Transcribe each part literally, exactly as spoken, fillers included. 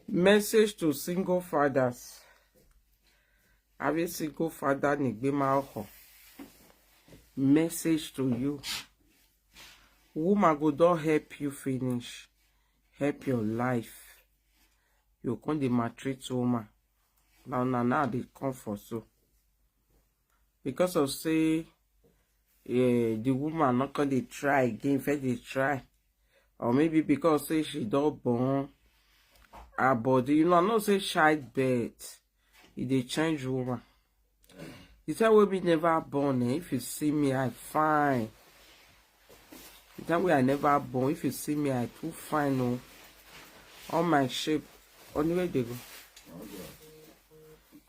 Message to single fathers. Abi single father ni gbe ma oko. Message to you. Woman go don help you finish. Help your life. You come dey maltreat woman. Now, now, now they come for so. Because of say, eh, the woman not gonna dey try again, first dey try. Or maybe because say she don born her body. You know, I know say childbirth, e dey change woman. The time wey me never born, eh, if you see me, I fine. The time wey I never born, if you see me, I too fine, oh. All my shape, only way they go.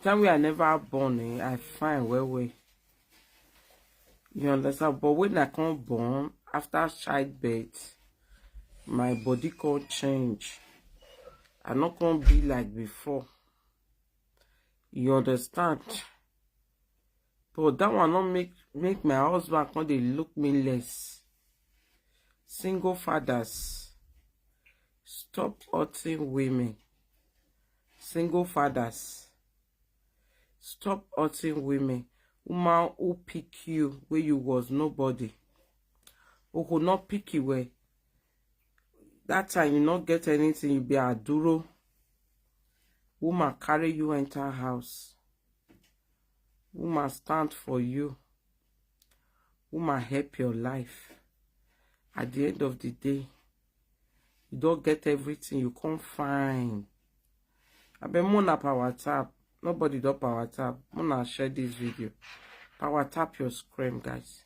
Time wey I never born, eh, I fine well well. You understand? But when I come born, after childbirth, my body come change. I not come be like before. You understand? But that one not make, make my husband come dey look me less. Single fathers, stop hurting women. Single fathers, stop hurting women. Woman who pick you when you was nobody. Who could not pick you well. That time you not get anything, you be aduro. Woman carry you enter house. Woman stand for you. Woman help your life. At the end of the day, you don't get everything, you come fine. I bet Mona power tap. Nobody don't power tap. Mona share this video. Power tap your screen, guys.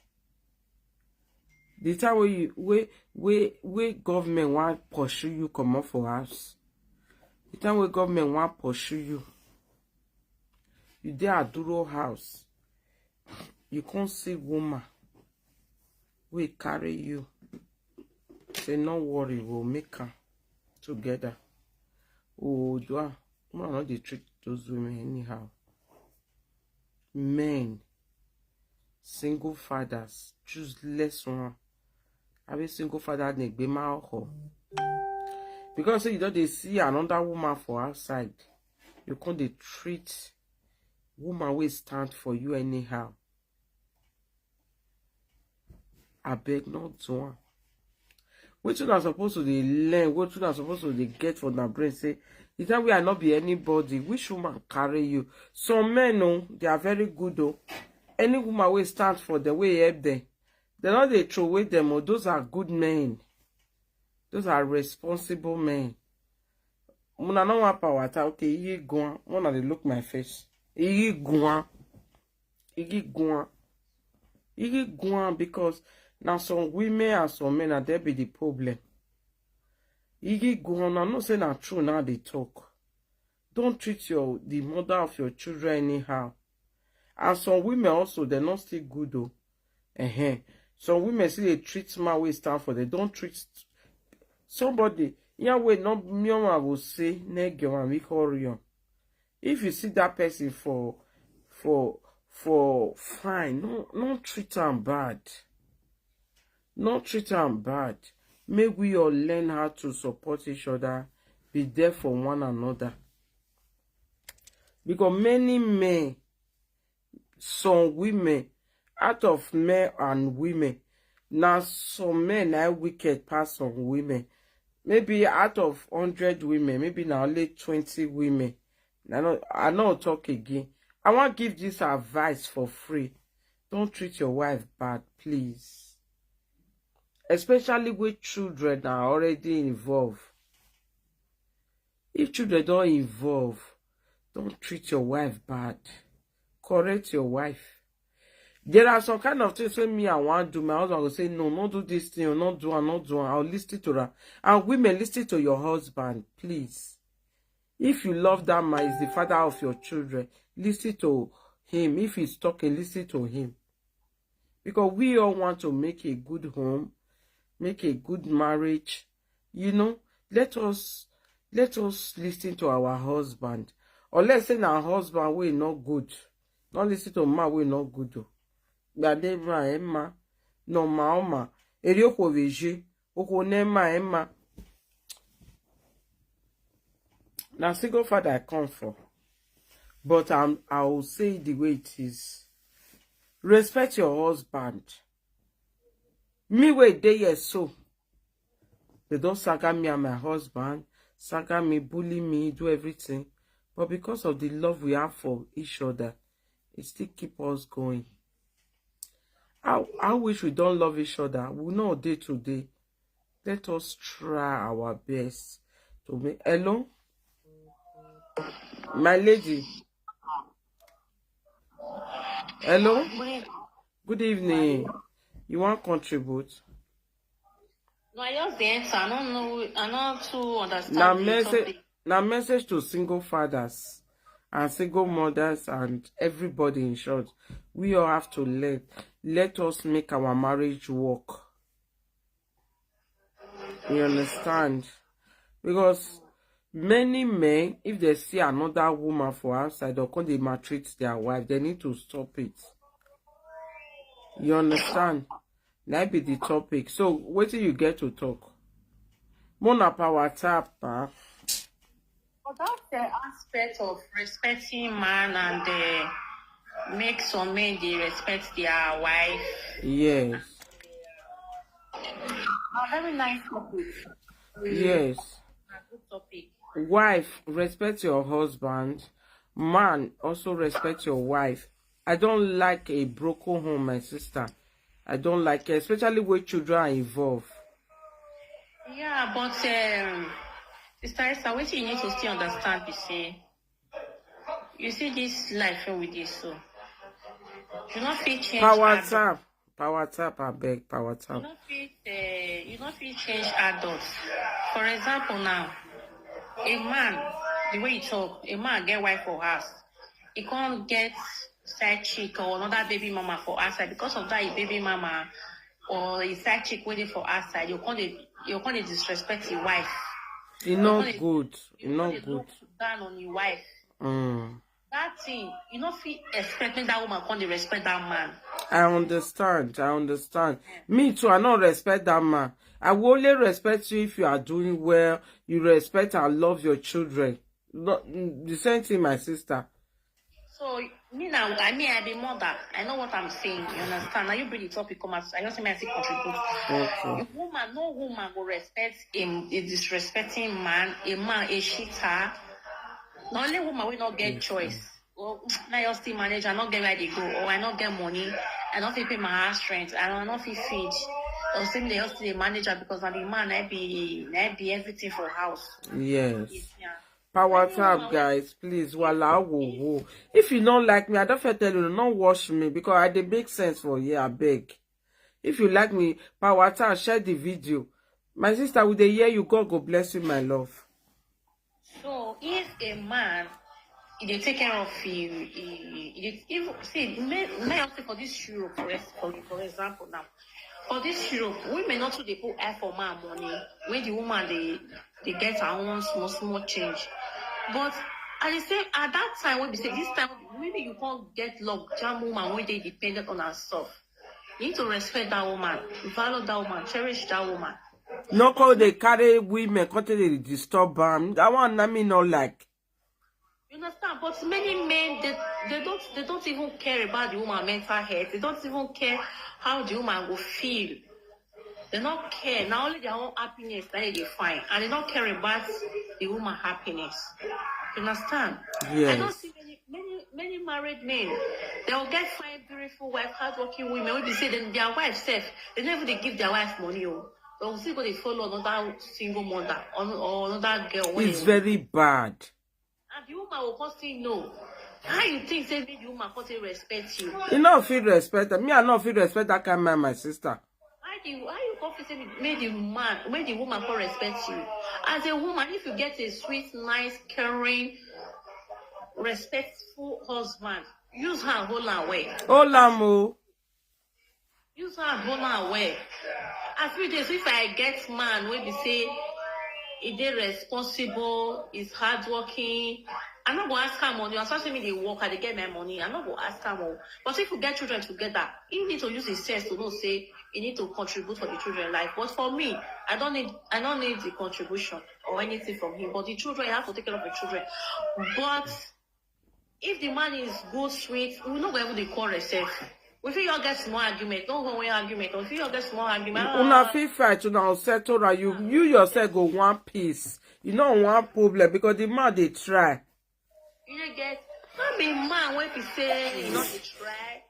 The time wey you wey wey wey government wan pursue you comot for house. The time wey government wan pursue you, you dey aduro house. You come see woman wey carry you. Say no worry, we'll make am together. Oh, do I? Woman no dey treat those women anyhow. Men, single fathers, choose less one. Abi single father na egbe ma oko. Because say you don dey see another woman for outside, you come dey treat woman wey stand for you anyhow. Abeg, no do am. Wetin una suppose to dey learn, wetin una suppose to dey get for una brain, say the time wey I no be anybody, which woman carry you? Some men, oh, they are very good, oh. Any woman wey stand for them, wey help them, they no dey throw away them, oh. Those are good men. Those are responsible men. Una no wan power ta, okay, iyi guan. Una dey look my face. Iyi guan. Igi guan. Igi guan, because now some women and some men are there be the problem. Igi guan, I know say na true now they talk. Don't treat your the mother of your children anyhow. And some women also, they're not still good though. Uh-huh. Some women see they treat man wey stand for them. Don't treat somebody. Yeah, wait, no, me I will say, neg your man, we call you. If you see that person for for for fine, no, no treat am bad. No treat am bad. Make we all learn how to support each other, be there for one another. Because many men, some women, out of men and women, now some men are wicked pass some women. Maybe out of hundred women, maybe now only twenty women. I no, I no talk again. I wan give this advice for free. Don't treat your wife bad, please. Especially with children are already involved. If children don't involve, don't treat your wife bad. Correct your wife. There are some kind of things wey me I wan do. My husband go say, "No, not do this thing, not do am, not do am." I'll listen to her. And women, listen to your husband, please. If you love that man, he's the father of your children, listen to him. If he's talking, listen to him. Because we all want to make a good home, make a good marriage. You know, let us let us listen to our husband. Unless say na husband wey not good, not listen to man wey not good o. Gbadebra Emma, no ma oma, eri okwo veje, okwo nema Emma. Na single father I come for. But I'm, I will say the way it is. Respect your husband. Me wey dey here so, they don saga me and my husband, saga me, bully me, do everything. But because of the love we have for each other, it still keep us going. I, I wish we don't love each other. We know day to day. Let us try our best to make. Hello? My lady. Hello? Good evening. You want contribute? No, I just dey enter. I don't know. I not too understand. Now the message, topic. Now message to single fathers and single mothers and everybody in short. We all have to learn. Let us make our marriage work. You understand? Because many men, if they see another woman for outside or come they maltreat their wife, they need to stop it. You understand? That be the topic. So what do you get to talk? Mona power tap, huh? For that uh, aspect of respecting man and uh, make some men they respect their wife. Yes. A very nice topic. Yes. A good topic. Wife, respect your husband. Man, also respect your wife. I don't like a broken home, my sister. I don't like it, especially where children are involved. Yeah, but um, Sister Esther, what you need to still understand be say, you see this life wey we dey so, you no fit change. Power adult. Tap, power tap, I beg, power tap. You no fit, uh, you no fit change adults. For example, now, a man, the way you talk, a man get wife for house, he can't get side chick or another baby mama for outside. Because of that, a baby mama or a side chick waiting for outside, you can't, you can't disrespect your wife. It's not good. It's not good. Down on your wife. Mm. That thing, you no fit expect make that woman come dey respect that man. I understand. I understand. Me too, I no respect that man. I will only respect you if you are doing well, you respect and love your children. Not the same thing, my sister. So me now, I mean, I be mother. I know what I'm saying. You understand? Now you bring the topic come out. I just say me I still contribute. Okay. A woman, no woman go respect him, a disrespecting man, a man, a cheater. The only woman we not get choice. Well, now you still manage, I not get where they go, or I not get money, I not fit pay my house rent, I not fit feed. Or say me they just the manager because I'm the man, I be, I be everything for house. Yes. Yeah. Power tap, guys, please. Wala wo wo. If you don't like me, I don't feel tell you, don't watch me because I dey make sense for you, I beg. If you like me, power tap, share the video. My sister, with the year you, God go bless you, my love. So if a man, he dey take care of you, he, he dey, even see, may, may I say for this Europe, for, ex- for, for example now, for this Europe, women not too dey put eye for man money. When the woman they they get her own small small change, but at the same at that time when we say this time maybe you can't get log jam woman when they dependent on herself. You need to respect that woman, value that woman, cherish that woman. No call they carry women, call they disturb them. That one I mean not like. You understand? But many men they, they don't they don't even care about the woman mental health. They don't even care how the woman will feel. They don't care. Not only their own happiness that they find, and they don't care about the woman happiness. You understand? Yes. I don't see many many many married men. They will get fine, beautiful wife, hardworking women. When they say then their wife self, they never they give their wife money. Oh. They will still go they follow another single mother or, or another girl. It's very bad. And the woman will come say no. How you think say make the woman come take respect you? You no fit respect her. Me, I no fit respect that kind man, my sister. How do you how you come fit say make the man make the woman come respect you? As a woman, if you get a sweet, nice, caring, respectful husband, use her hold her well. Hold am o. Use her hold her well. As we dey so if I get man wey be say e dey responsible, is hardworking, I no go ask am money. As far say me dey work, I dey get my money. I no go ask am o. But if we get children together, he need to use his sense to know say He need to contribute for the children life. But for me, I don't need I don't need the contribution or anything from him. But the children, he has to take care of the children. But if the man is good, sweet, we no go even dey quarrel sef. We fit all get small argument, no go win argument. We fit all get small argument. Ah, Una fit fight, una go settle am. You you yourself go one peace. You no one problem because the man dey try. You dey get no be man wey be say you no dey try.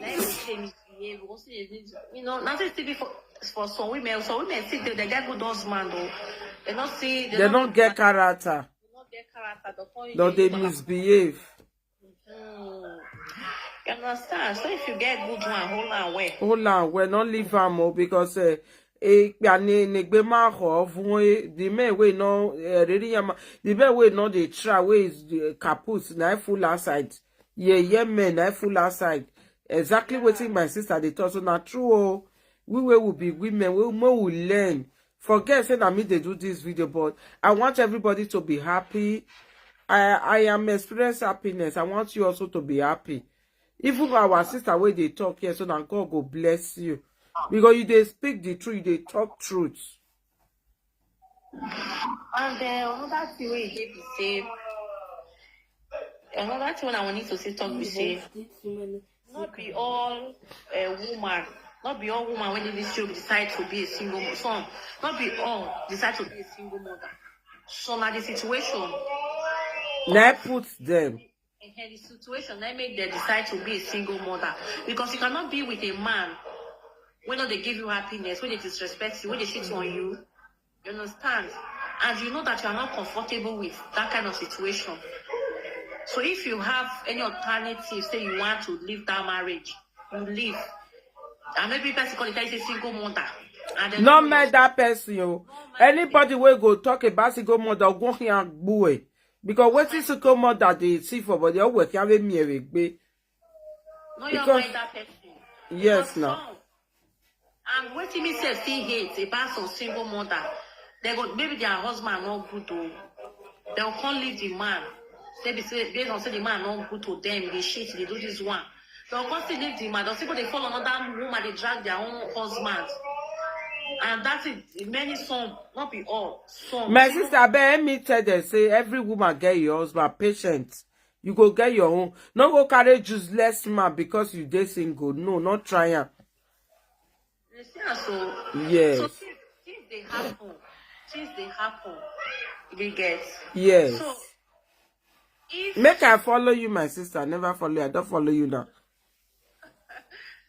Na him be say misbehave. We go see the video. You know, nothing still be for for some women. Some women still dey they get good husband o. They no see. They don't get character. They no get character. They come Don't they use misbehave? Hmm. You understand? So if you get good one, hold on well. Hold on, we not leave am o because uh, eh, the men wey no eh, really yam the men wey no dey try wey is eh, kaput na full outside. Yeah, yeah, men na full outside. Exactly wetin my sister dey talk so na true o. We wey we be women, we make we learn. Forget say na me dey do this video, but I want everybody to be happy. I I am experience happiness. I want you also to be happy. Even our sister wey dey talk here, so na God go bless you because you dey speak the truth, you dey talk truth. And then another thing wey e dey be say another thing wey I need to say talk be say no be all uh, woman no be all woman wey dey this show decide to be a single mo- some no be all decide to be a single mother. So na the situation Na I put them. Ehen, the situation na make dem decide to be a single mother because you cannot be with a man wey no dey give you happiness, wey dey disrespect you, wey dey cheat on you. You understand? And you know that you are not comfortable with that kind of situation. So if you have any alternative, say you want to leave that marriage, you leave. And maybe person call it a single mother. And then No mind that person o. Anybody wey go talk about single mother go here gbue. Because wetin single mother dey see for body, oh, we can't be me a big No, you Because- mind that person. Yes, Because now. some- And wetin me sef still hate about some single mother. They go maybe their husband no good o. They go come leave the man. Say be say based on say the man no good to them, they shit, they do this one. They go come still leave the man. They still go dey follow another woman, they drag their own husband. And that's it. Many some, not be all. Some. My sister, abeg, let me tell them say every woman get your husband. Patient, you go get your own. No go carry useless man because you dey single. No, not try am. You see am so. Yes. So things, things dey happen. Things dey happen. You dey get. Yes. So if Make I follow you, my sister. I never follow you. I don't follow you now.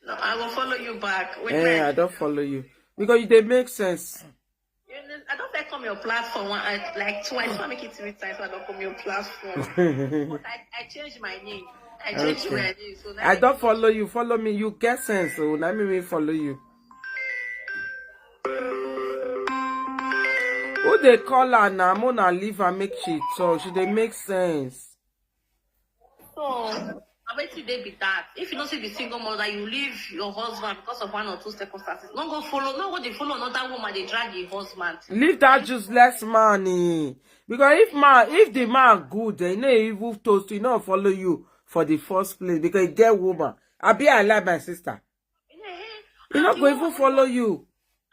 No, I will follow you back. Wait, Eh, I don't follow you because you dey make sense. You know, I don't fit come your platform one, I, like twice. I make it three times. So I don't come your platform. But I, I changed my name. I changed Okay. my name. So now I don't follow you. Follow me. You get sense. So let me, me follow you. Who they call her now? Mona leave and make she talk. She dey make sense. So, na wetin dey be that? If you no see the single mother, you leave your husband because of one or two circumstances. No go follow, no go dey follow another woman, they drag your husband. Leave that useless man. Eh. Because if man, if the man good, then he no even toast, he no follow you for the first place because he get woman. I be I like my sister. Eh, He no and go the even woman- follow you.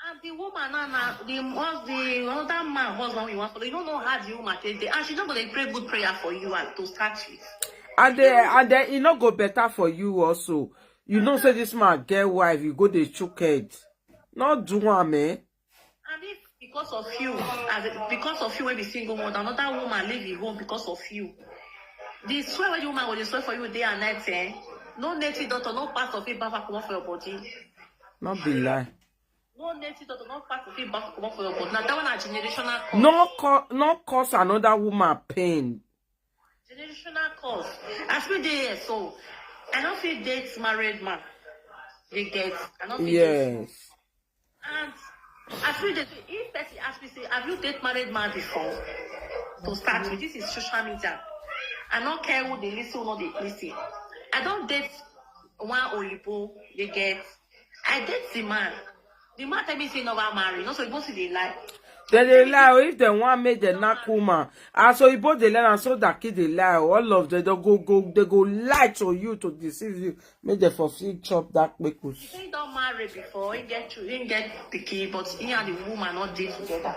And the woman now, now the hus- the another man husband we want follow. You don't know how the woman take dey, and she not gonna pray good prayer for you and to start with. And then and then e no go better for you also. You know say this man get wife, you go dey chook head. No do am, eh? And if because of you, as a, because of you wey be single mother, another woman leave the home because of you. The swear wey the woman go dey swear for you day and night, eh? No native doctor, no pastor fit baff her comot for your body. No be lie. No native doctor, no pastor fit baff her comot for your body. Now that one na generational curse. No cause no cause another woman pain. Generational curse. As we dey here so, I no fit date married man. Dey get, I no fit date. Yes. And as we dey, if person ask me say, have you date married man before? To start with, this is social media. I no care who dey listen, who no dey listen. I don date one oyibo, dey get. I date the man. The man tell me say he never marry. No, so he must dey lie. Dem dey lie o. If dem wan make dem knack woman, as oyibo dey learn am, so Daki dey lie o. All of them, they go, go, they go lie to you to deceive you. Make dem for fit chop that kpekus. He don marry before, he get children, he get pikin, but he and the woman not dey together.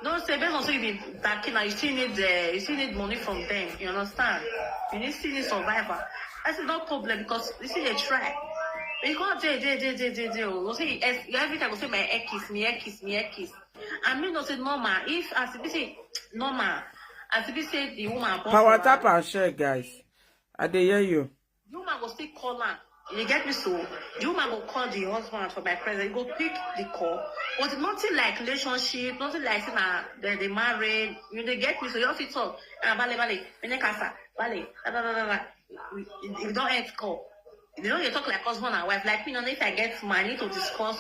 No say, based on say you be Daki now, you still need, uh, you still need money from them. You understand? You need still need survival. I say no problem because you see they try. But you can't dey dey dey dey dey dey. Oh, go say every time go say my ex kiss me, ex kiss me, ex kiss. And me no say normal. If as e be say normal, as e be say the woman born Power for tap her, and share, guys. I dey hear you. the woman go still call am. You get me so? The woman go call the husband for my presence. He go pick the call. But nothing like relationship, nothing like say na they dey married. You dey get me so? You have to talk. Ah, bale bale, mene kasa, bale, da da da da da. We, we don end call. They no dey talk like husband and wife. Like me, no, if I get money to discuss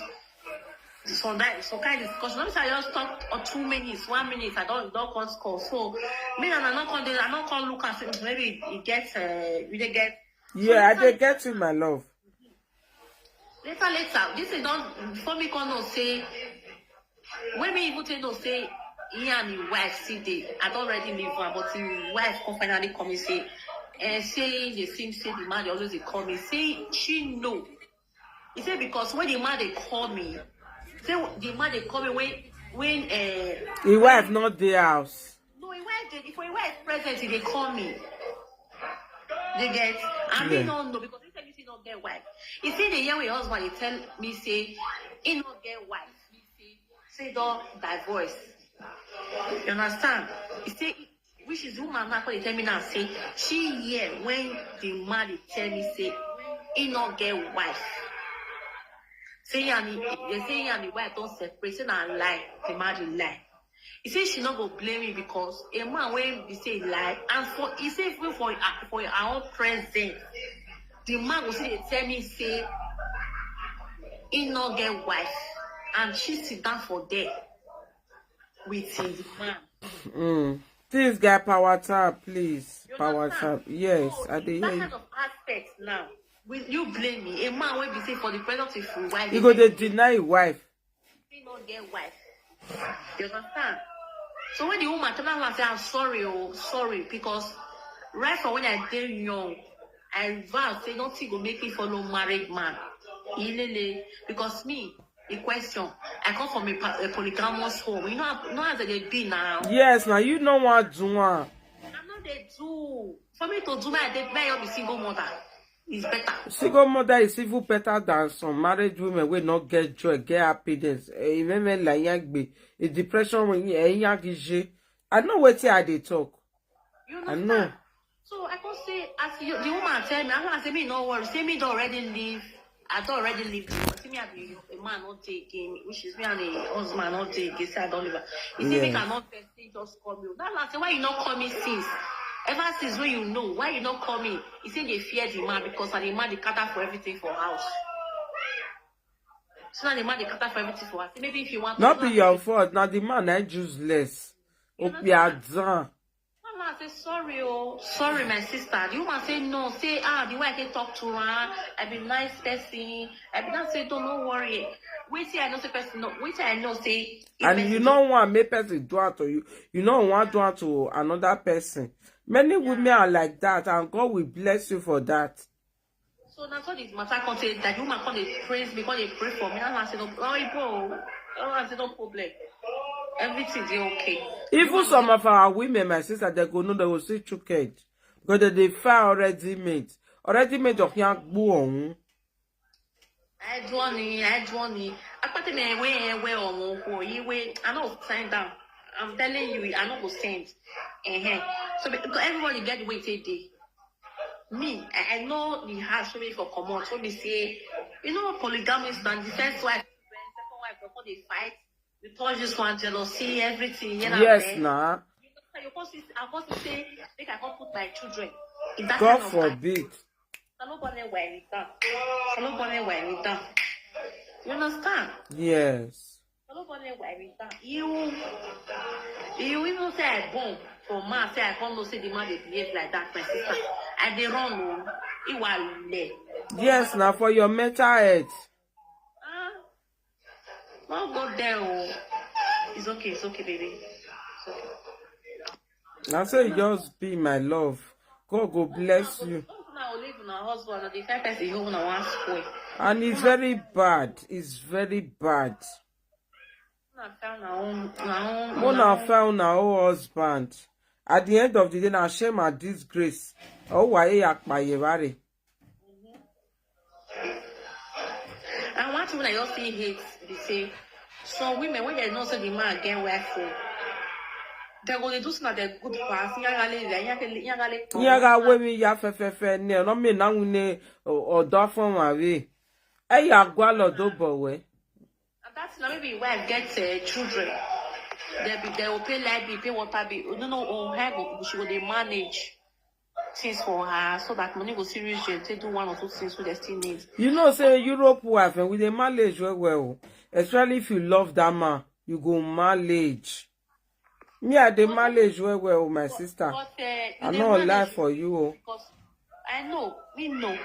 some that some kind of discussion. No be say I just talk or two minutes, one minute. I don't don't call call. So me and I not come dey, I not come look and say maybe e get uh, we dey get. Yeah, I dey get you, my love. Later later, this is don before me come know say when me even take know say he and him wife still dey. I don already leave am, but him wife come finally call me say, eh, say they seem say the man dey always dey call me. Say she know. He say because when the man dey call me, say the man dey call me when when uh, His wife not dey house. No, his wife dey. If his wife present, he dey call me. They get. I mean, Yeah. No, no, because he tell me he not get wife. He say the year with husband, he tell me say he not get wife. He say say don divorce. You understand? He say which is woman now come dey tell me now say she hear when the man dey tell me say he not get wife. Say he and he, they say he and the wife don separate. Say na lie, the man dey lie. He say she no go blame me because a man wey be say he lie and for he say even for her- for her own present, the man go still dey tell me say he no get wife and she sit down for there with him man. Mm. This guy, power tap, please. You Power understand? Tap. Yes, So I in dey that hear you. Kind of aspect now, will you blame me? A man wey be say for the present of his wife, You go dey deny your wife. He no get wife. You understand? So when the woman tell her say I'm sorry, oh sorry, because right from when I dey young, I vow say nothing go make me follow married man. Ilele, because me, the question, I come from a, pa- a polygamous home. You know, how- you know as they be now. Yes, now you know what do one. I know they do. For me to do my day, may I be single mother. It's better. Single mother is even better than some married women wey not get joy, get happiness. Eh, women like yagbe, a depression when eh, yagije. I know what I dey talk. You I understand? know. So I can say, as you, the woman tell me, I can say me no worry. Say me don already leave. I don already leave the woman. See me as a, a man not take again, which is me and a husband not take again. Say I don't leave her. He say me Yeah. Cannot person just call me. That's why I say why you not call me since. Ever since when you know, why you not call me? He say they fear the man because the man dey cater for everything for house. So now the man dey cater for everything for us. Maybe if you want Not to be your fault. Now the man is useless. You know Opiadan. Mama say sorry, oh sorry, my sister. The woman say no. Say ah, the way I can talk to her, I be nice person. I be not say don't no worry. Wait till I know say person no. Wait till I know say. If And person you do- know one make person do it to you. You know one do it to another person. Many women are like that, and God will bless you for that. So that's what this matter come say. That the woman come dey praise me, come dey pray for me. I say no, oh, bro, oh, I say no problem. Everything dey okay. Even some of our women, my sister, they go no, they will see chuked because they dey find already made. Already made of young boy. I do only, I do only. Apart me, way, way, or more, you way. I no sign down. I'm telling you, I no go send. Uh-huh. So because everybody get the way they dey. Me, I, I know the house for me for comot. So me say, you know, polygamist and the first wife, the second wife, before they fight, you touch this one, jealousy, everything. You know Yes, what I'm saying? nah. You know, you can't see, I can't say, make I can't put my children. If that God kind of forbid. Ta ló bọ́ lẹ́wà ẹ̀rí tán? Ta ló bọ́ lẹ́wà ẹ̀rí tán? You understand? Yes. Ta ló bọ́ lẹ́wà ẹ̀rí tán? You, you even say I born for man, say I come know say the man dey behave like that, my sister. I dey run o. Ìwà lẹ̀. Yes, now for your mental health. Ah, no go there o. It's okay, it's okay, baby. It's okay. Na so e just be, my love. God go bless you. Una go leave una husband, na the kind person you una wan spoil. And it's very bad. It's very bad. Una found una own, una own. Una found una own husband. At the end of the day, na shame and disgrace. Oh, why you akpaye bare? And one thing I just see hate be say some women, when they know say the man get wife, oh, they go dey do something that they good pass. Yagale, yagale, yagale. Yaga we mi ya fefefe ne no me na wune odo fun wa we. E ya gwa lo do bo we. And that's now maybe wife gets uh, children. They be they will pay light bill, pay water bill. You know, oh, how go she go dey manage things for her so that money go still reach there, take do one or two things wey they still need. You know say Europe wife and with the mileage well well, especially if you love that man, you go mileage. Me, I dey mileage well well, my sister. But uh, I they no manage lie for you. Oh. Because I know, we know.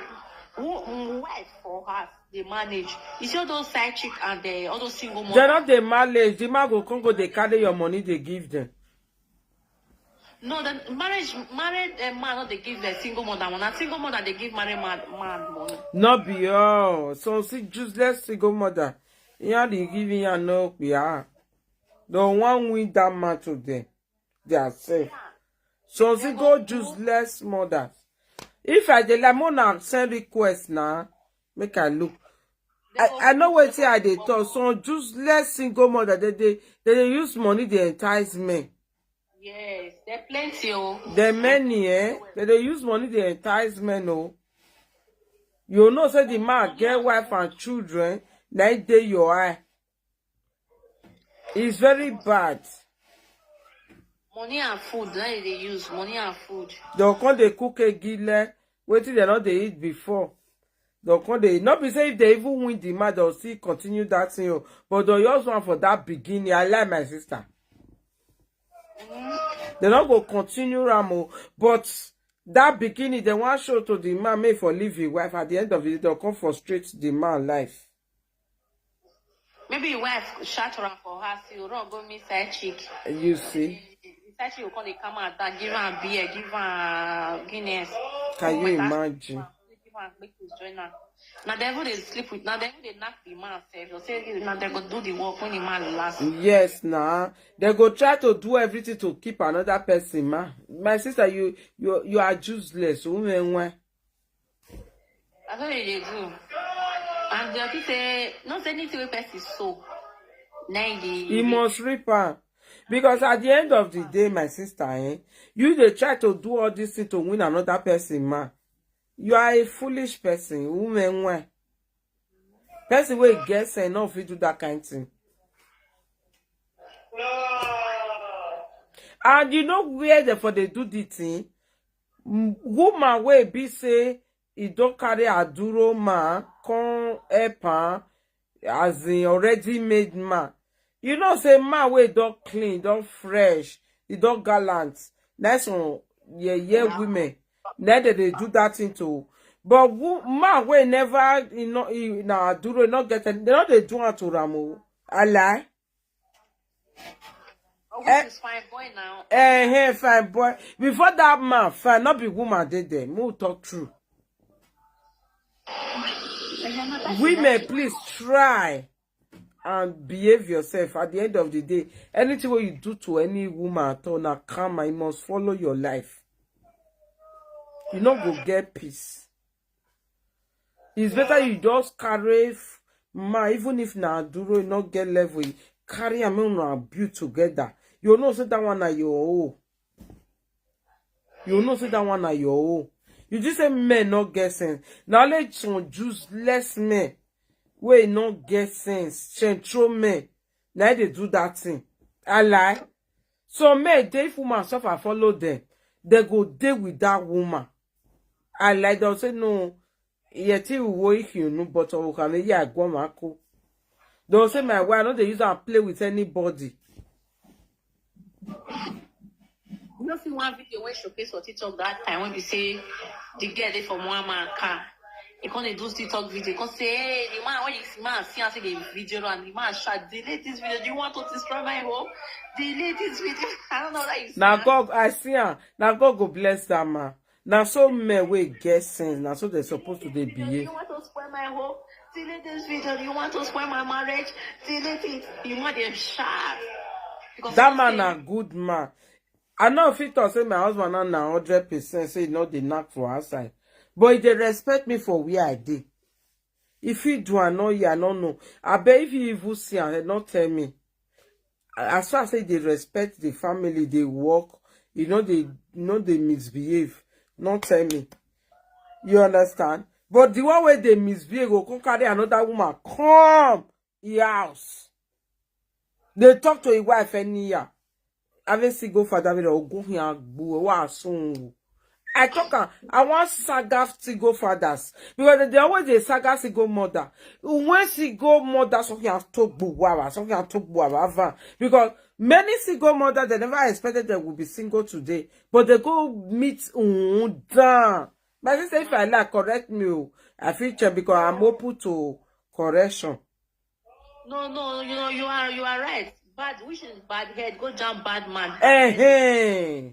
Who, who wife for her, they manage. You see all those side chick and the all those single They mothers. Not dey mileage. The man go come go, they carry your money, they give them. No, the marriage, married uh, man not they give the single mother one. A single mother they give married man, man money. No be all. Some see useless single mother. Yeah, they giving you no yeah. The one with that man to them. They are safe. Some see go useless mothers. If I dey like more na send request now, make I look. I, I know what I dey talk. Some useless single mother, they they they dey use money, they entice men. Yes, there plenty. Oh, There many, eh? They dey use money, they entice men. Oh, you know say the man get wife and children. Now they your eye. It's very bad. Money and food. Now they use money and food. They'll come they cook a gile. Waiting they not they eat before. They'll come they not be say if they even win the match, they'll still continue that thing. Oh. But they'll use one for that beginning. I like my sister. They not go continue Ramo, but that beginning they want show to the man make for leave his wife. At the end of it, they'll come frustrate the man life. Maybe your wife shout around for her, see, run go meet side chick. You see, The side chick will call the come out, that give her beer, give her Guinness. Can you Make her imagine? Give her make you join her. Now they even they sleep with. Now they even they knock the man self. They say now they go do the work when the man last. Yes, nah. They go try to do everything to keep another person, man. My sister, you you you are useless. Women, when That's what they do. And they also say not anything with person so. Now he must reap am. Because at the end of the day, my sister, eh, you they try to do all this thing to win another person, man. You are a foolish person. Women, when person will get say no fit do that kind thing. And you know where they for they do the thing? M- Woman will be say he don't carry a duro man, come help am, as in already made man. You know say man wey don clean, don fresh, e don gallant. Next one, yeah, yeah, women. Now they, they do that thing too. But wo- man wey never, you know, he, na duro, not get any, they not they do am to Ramo. I lie. Oh, which is fine boy now. Eh, hey, fine boy. Before that man, fine, not be woman did there. Mo talk true. Women, please try and behave yourself. At the end of the day, anything what you do to any woman at all, now karma, it must follow your life. You not go get peace. It's better you just carry f- man, even if na duro, you not get level, you carry am and una build together. You know say that one na your own. You know say that one na your own. You just say men not get sense. Now let some useless men wey not get sense, central men. Now they do that thing. I lie. So men, they if woman suffer, follow them. They go dey with that woman. I like they'll say no. Yet he will wake you, no, but we can, yeah, go mako. They'll say my wife, no, they use and play with anybody. You know, see one video when showcase for TikTok that time when we say the girl dey for one man car. He come dey do TikTok video. He come say, "Hey, the man, when this man see am say the video and the man shout, 'Delete this video. Do you want to destroy my home? Delete this video.'" I don't know that you see Now am. God, I see am. Now God go bless that man. Now so men wey get sense. Now so they supposed to dey Do you behave. want to spoil my home? Delete this video. Do you want to spoil my marriage? Delete it. You want them shout. Because That he man say, na good man. I know if he talk say my husband na na hundred percent say he no dey knock for outside, but he dey respect me for where I dey. If he do, I know, yeah, I don't know. I bet if he even see am, he not tell me. As far as say they respect the family, they work, you know they, you know they misbehave. Not tell me. You understand? But the one where they misbehave go come carry another woman come your house. They talk to his wife any year. Having single father with a go here. I talk am, I want saga single fathers because they always dey saga single mother. When single mother, something has to buwawa, something has to buwawa. Because many single mothers, they never expected they would be single today, but they go meet um, down. My sister, if I like, correct me. Oh, I feel check because I'm open to correction. No, no, you know, you are, you are right. Bad, which is bad head, go jam bad man. Eh,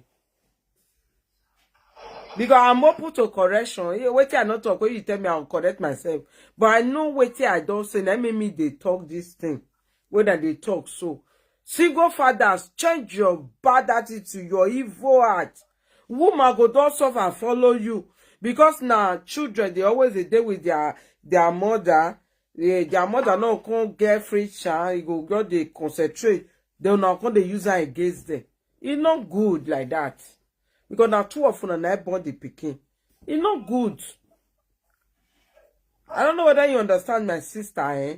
because I'm open to correction. Wetin I not talk, when you tell me, I'll correct myself. But I know wetin I don't say. Let me, me they talk this thing. When I they talk so. Single fathers, change your bad attitude, your evil heart. Woman go don suffer follow you because now children they always dey dey with their their mother. Eh, their mother no come get free child, e go just dey concentrate. Then una come dey use am against them. E no good like that because na two of una na born the pikin. E no good. I don't know whether you understand my sister, eh?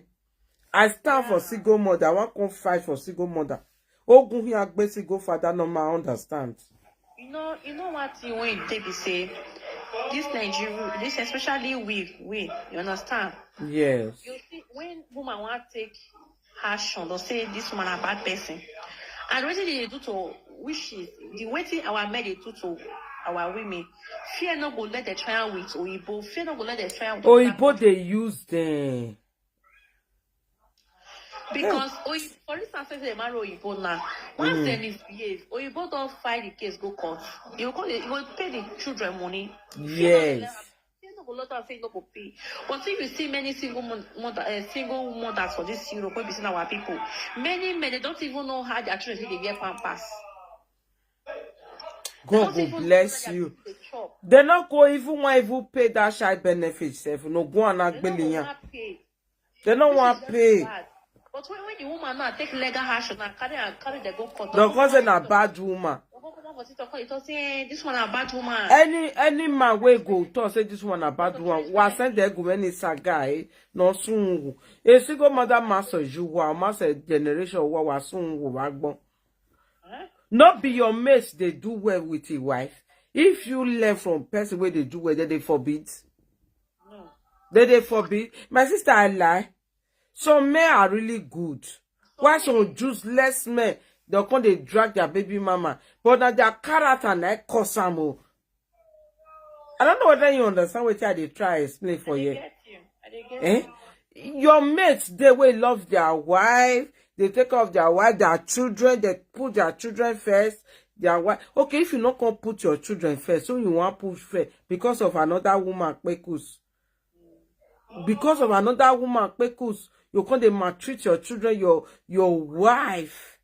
I stand for single mother. I want come fight for single mother. Ogun here, single father, no man understand. You know, you know what thing wey dey be say, this Nigeria, this especially we, we, you understand? Yes. You see, when woman want take action, they say this woman a bad person. And wetin they do to, which is the wetin our men dey do to our women. Fear no go let them try am with Oyibo. Fear no go let them try am with Oyibo they use them. Because Oyibo, for instance, say they marry Oyibo now. Once they misbehave, Oyibo don't file the case go court. You go, you go pay the children money. Yes. Say no go let am say no go pay. But if you see many single mon- mother, uh, single mothers for this Europe, wey be say na our people, many men they don't even know how their children take dey wear pampers. God go bless you. They not go even want even pay that child benefit sef. No go and agbeliyan. They no want pay. But when, when the woman now take legal action and carry and carry the go court, They come say na bad woman. They come for TikTok, they talk say, "Eh, this one a bad woman." Any any man wey go talk say this one a bad woman, wa send the go any saga eh, no soon. A single mother master you wa master generation wa wa soon wa gbon. No be your mates they do well with your wife. If you learn from person where they do well, then they forbid. No. Then they forbid. My sister, I lie. Some men are really good. Why some useless men they come they drag their baby mama, but now their character na cause am o. I don't know whether you understand what I dey try explain for I you. Get you. I dey get Eh? You. Your mates, they will love their wife, they take care of their wife, their children, they put their children first. Their wife. Okay, if you not come put your children first, so you want put first because of another woman, pekus. Because of another woman, pekus, you come they maltreat your children, your your wife.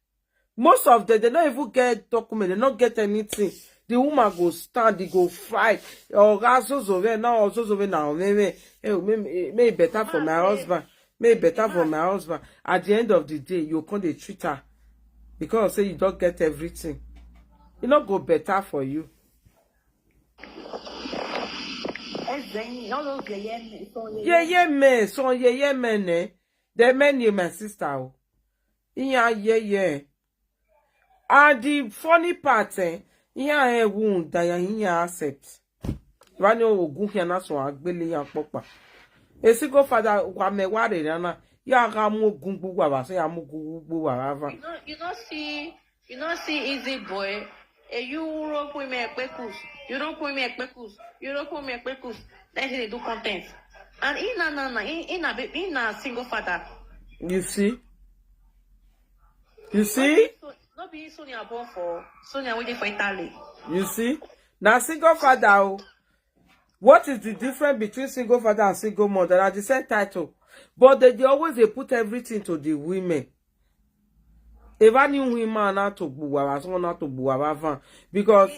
Most of them, they don't even get document, they don't get anything. The woman go stand, they go fight. Or Zozove now, or Zozove now, maybe, eh, maybe, maybe better for my husband. Maybe better for my husband. At the end of the day, you come they treat her because say you don't get everything. It not go better for you. Ezeni, all those yeye men, so yeye. Yeah, yeah, man. So yeah, yeah, man. Eh? The men, you my sister. Oh. Yeah, yeah, yeah. And the funny part, eh? Yeah, eh, wound, that yeah, yeah, accept. Rani ogun here na so agbele ya popa. Esi go father wa me wa re na. Ya ga mo gun gbugbo wa so ya mo gun gbugbo wa rava. You know, you know, see, you know, see, easy boy. A Europe women pekus, Europe women pekus, Europe women pekus. Then they do content. And he na na na he, he na baby he na single father. You see? You see? So, no be Sonia born for Sonia waiting for Italy. You see? Now single father. Oh. What is the difference between single father and single mother? Na the same title. But they, they always they put everything to the women. If I knew him man not to buwa, someone not to buwa van. Because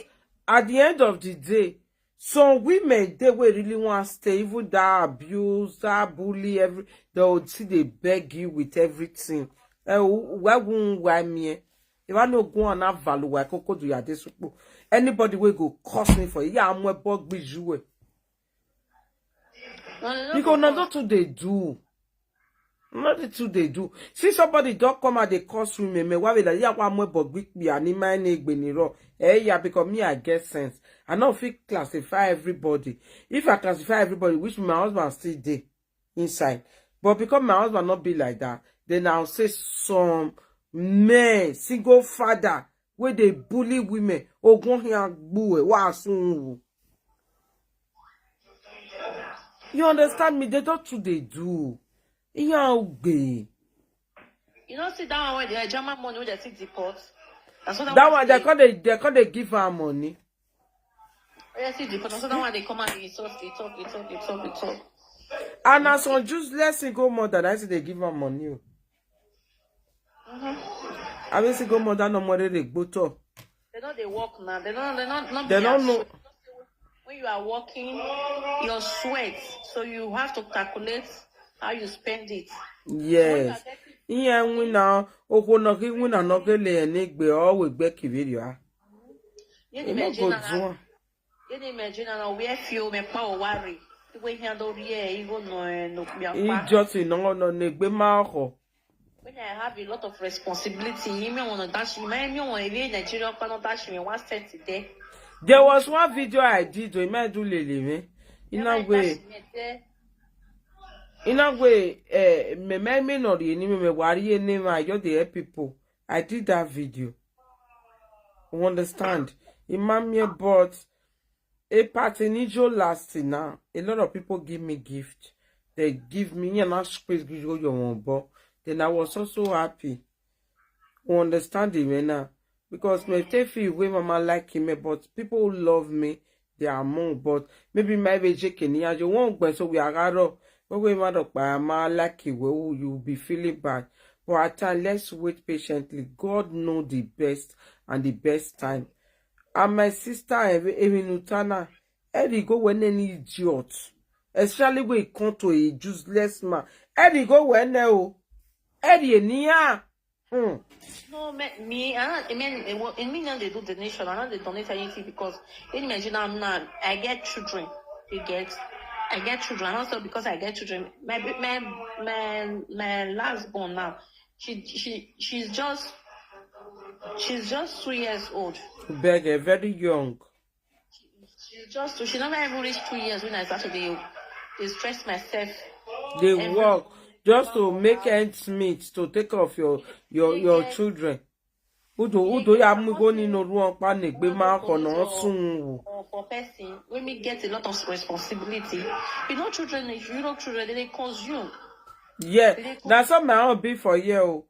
at the end of the day, some women they will really want to stay, even that abuse, that bully, every they will see they beg you with everything. Eh, why won't why me? If I know go on that value, why coco do ya this? Anybody will go cost me for it. Yeah, I'm a bug with you. No, no, no, Because no. Not too they do. Not too they do. See somebody don't come and they cost me, me, why will I? Yeah, one more bug with me and in my name, when you Eh, yeah, because me, I get sense. I don't feel classify everybody. If I classify everybody, which my husband still dey inside. But because my husband not be like that, then I'll say some men, single father, where they bully women, ogun here, boo, wa sun. You understand me? They don't too they do. Yeah, okay. You know, see that one where the German money where they see deport. That's what That one they can't they, they can't they give her money. Where they see deport. That's what that one they come and they talk, they talk, they talk, they talk, they talk. And as some useless single mother, I say they give her money. Oh. Mhm. I mean single mother no more they go to. They know they work now. They don't. They don't. Not They be don't as- know. When you are working, your sweat. So you have to calculate how you spend it. Yes. Ihe nwe na okwu nọ gị nwe na nọgele ya n'egbe ọ wee gbe kibiri ha. You Ị nọ go imagine. zụọ. You imagine now where feel me power worry. The way he handle here, you go no eh, no be a Ijọsi nọ nọ n'egbe ma ọhụ. When I have a lot of responsibility, you may want to dash me. Me want to be in Nigeria, but not dash me one cent there. There was one video I did with my do lele me. In a When I way, dash me there, in a way, eh, me me me not the enemy me worry any me I just the help people. I did that video. You understand? Imam me but a party nijo last now. A lot of people give me gift. They give me and I space give you your own but then I was also happy. You understand the way now? Because me take feel way mama like him, eh, but people who love me, they are more. But maybe my way Jake and you won't go so we are out. But we might up by ma like it where you be feeling bad. But at time, let's wait patiently. God know the best and the best time. And my sister Evinutana, Eddie go when any idiot. Especially when it come to a useless man. Eddie go when now. Eddie Nia. Hmm. No, me, me, I, don't- I mean, it, wa- it mean now they do donation. I know they donate anything because in Nigeria I'm not. I get children. You get, I get children. And also because I get children, my my my my last born now. She she she's just she's just two years old. Beg her, very young. She's just she never even reached two years when I started to dey dey stress myself. They Every- work just to make ends meet to take care of your your your Yes. Children. Udo udo ya mugo ni no ruon pa negbe ma ko no sun. For, for person, when we get a lot of responsibility, you know, children, you know, children they consume. Yeah, that's what my own be for you. Oh.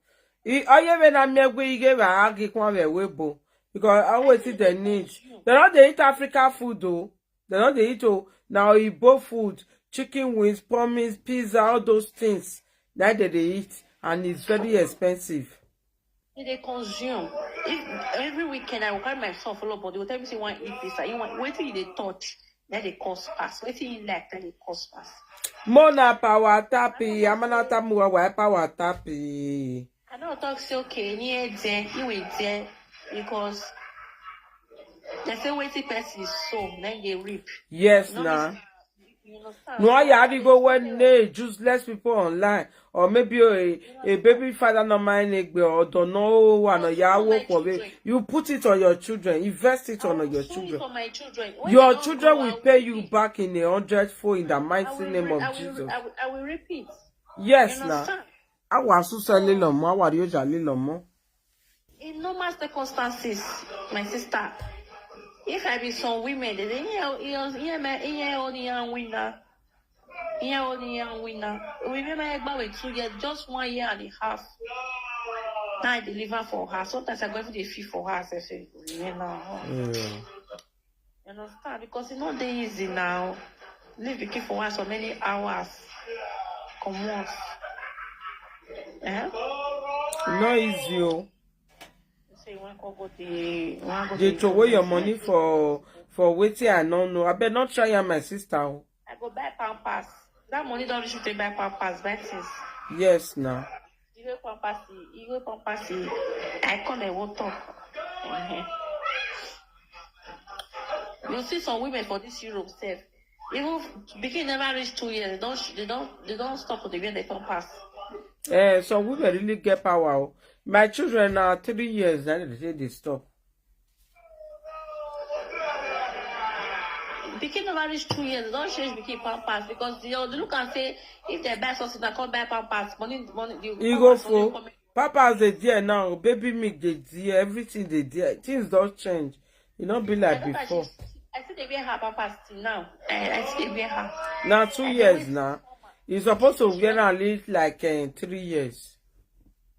I oye we na mi egbe ige ba agi kwa we webo because I always see the need. They don't dey eat African food though. They don't dey eat oh now Igbo food, chicken wings, promise, pizza, all those things. That they, they eat and it's very expensive. They dey consume. If every weekend I will carry my son follow, but they will tell me say one eat this, I want wait till they touch. That they cost pass. Wait till you like that they cost pass. Mona power tapi, amana tamuwa wa power tapi. I don't talk say okay, near there, you wait there because they say waiting person is so then they reap. Yes, No, na. You understand? No, I had to go when they useless people online, or maybe a, a baby father no mind egbe or don't know one or ya Put it on work my for me. Children. You put it on your children, invest it I on will your sow it children. For my children. When Your they children grow, will I pay will you reap. Back in a hundred fold in the I mighty will name re- of I will, Jesus. I will, I will repeat. Yes, You na. understand? Awa susa lilom, awa rioja lilom. In normal circumstances, my sister, if I be some women, they say, yeah, yeah, yeah, man, yeah, only young winner. Ihe onye ya nwina. We remember Egba with two years, just one year and a half. Now I deliver for her. Sometimes I go even dey feel for her. I say, you know. Yeah. You understand? Because it's not that easy now. Leave the kid for one so many hours. Come on. Eh? No easy o. So you want to go the, you want to go They the throw away your money for for wetin I no know. I bet not try am, my sister. O. I go buy pampers. That money don't reach you to buy pampers, buy things. Yes, now. You go pampers, you go pampers. I come and won't talk. Uh-huh. You see some women for this Europe self. Even begin never reach two years. They don't, they don't, they don't stop with the way they pampers. Eh, some women really get power. O. My children are three years and they say they stop. Pikin never reach two years, they don't change pikin pampers because they, they look and say if they buy something, they come buy pampers. Money, money. The You go pampers only for come- Papa's the dear now, baby milk the dear, everything the dear. Things don't change. You not be I like don't know, before. she- I see they wear her pampers till now. I, I see they wear her. Now two I years wait. Now. You're supposed to wear at least like uh, three years.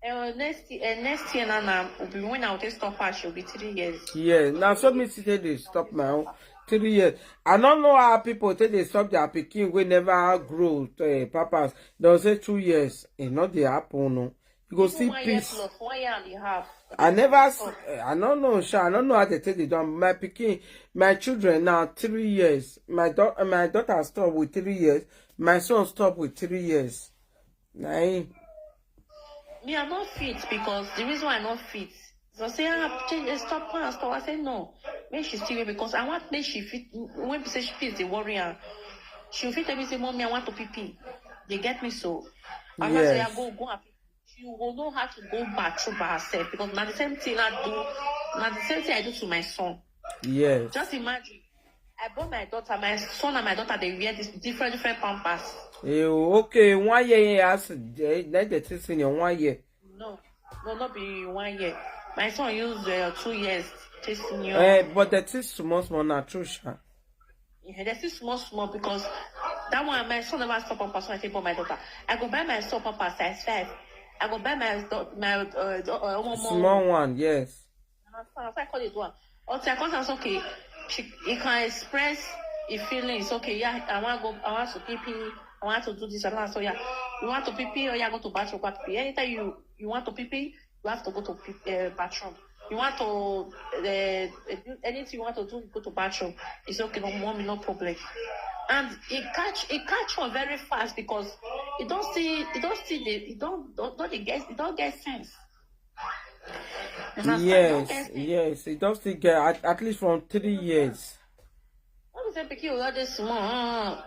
Uh, next year, uh, next year now, now will be when I will take stop her. She'll be three years. Yeah. Now so me say they stop my own three years. I don't know how people say they stop their pikin. We never grow uh, papas. They'll say two years. And not the happen. No. You go Even see one year peace. Plus, one year and a half. I never, s- I don't know, sha. I don't know how they take it down. My pikin, my children now three years. My daughter, my daughter stop with three years. My son stop with three years. Nah, eh. Me, I not fit because the reason why I not fit is I say, ah, change, eh, stop her, stop. I say no. Make she still wait because I want make she fit. When we say she fit, they worry her. She fit tell me say, mommy, I want to pee pee. They get me so. I want say I Yes. Go go and pee. She will know how to go bathroom by herself because now the same thing I do. Now the same thing I do to my son. Yes. Just imagine. I bought my daughter, my son and my daughter, they wear these different, different pampers. Eh, okay, one year, yes, eh, let the thing in one year. No, no, not be one year. My son used uh, two years. This new. Eh, but the thing small, small, na true, sha. Yeah, they still small, small because that one, my son never stop pampers. So I take for my daughter. I go buy my son pampers size five. I go buy my do- my uh, do- uh, one more. Small one, yes. Understand? I call it one. Until I come say, okay, she, he can express his feelings. Okay, yeah, I want to go, I want to pee pee, I want to do this, I want to, yeah. You want to pee pee, or you go to bathroom, go pee. Anytime you, you want to pee pee, you have to go to pee, uh, bathroom. You want to, uh, do anything you want to do, go to bathroom. It's okay, no, mommy, no problem. And it catch, it catch on very fast because it don't see, it don't see the, it don't, don't, don't dey get, it don't get sense. You understand? It don't Yes, get sense. Yes, it does still get at, at least from three years. What is that pikin wey dey small?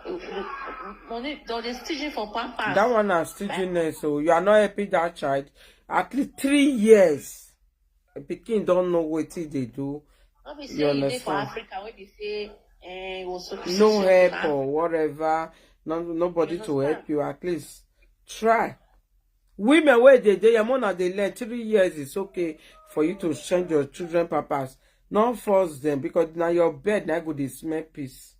Uh, money, they dey stingy for pampers. That one na stinginess, so you are not helping that child. At least three years, a pikin don't know what they do. No be You say you dey for understand? Africa wey be say eh, it was so No help or whatever. No, nobody You to help understand? You. At least try. Women where they dey, your mother they learn three years. It's okay for you to change your children pampers. Not force them because now your bed now go dey smell piss.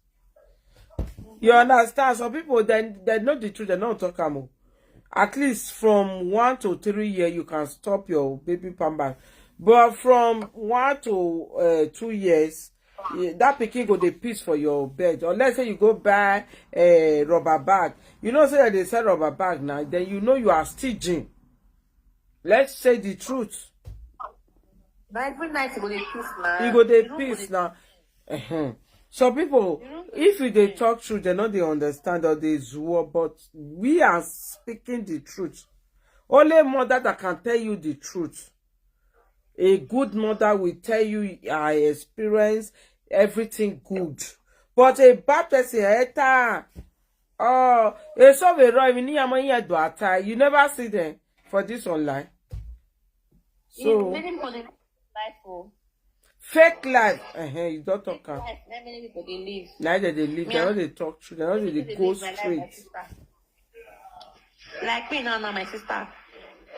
You understand? Some people then they know the truth. They don't talk am o. At least from one to three years, you can stop your baby pamper. But from one to uh, two years, eh, that pikin go dey piss for your bed. Unless say you go buy a rubber bag. You know say they sell rubber bag now. Then you know you are stingy. Let's say the truth. But every night you go dey piss now. You go dey piss now. Uh-huh. So people, if you dey talk truth, they know they understand or they zuo, but we are speaking the truth. Only mother that can tell you the truth. A good mother will tell you, "I experience everything good." But a bad person, eh, ta-, oh, it's so we run, we need money at do attack. You never see them for this online. So Many people dey life o. Fake life, uh-huh, you don't talk am. Life, na many people dey live. Neither they live, Me, they I- don't they talk true, they don't they People go dey live my life, my straight. Sister. Like me now, now my sister.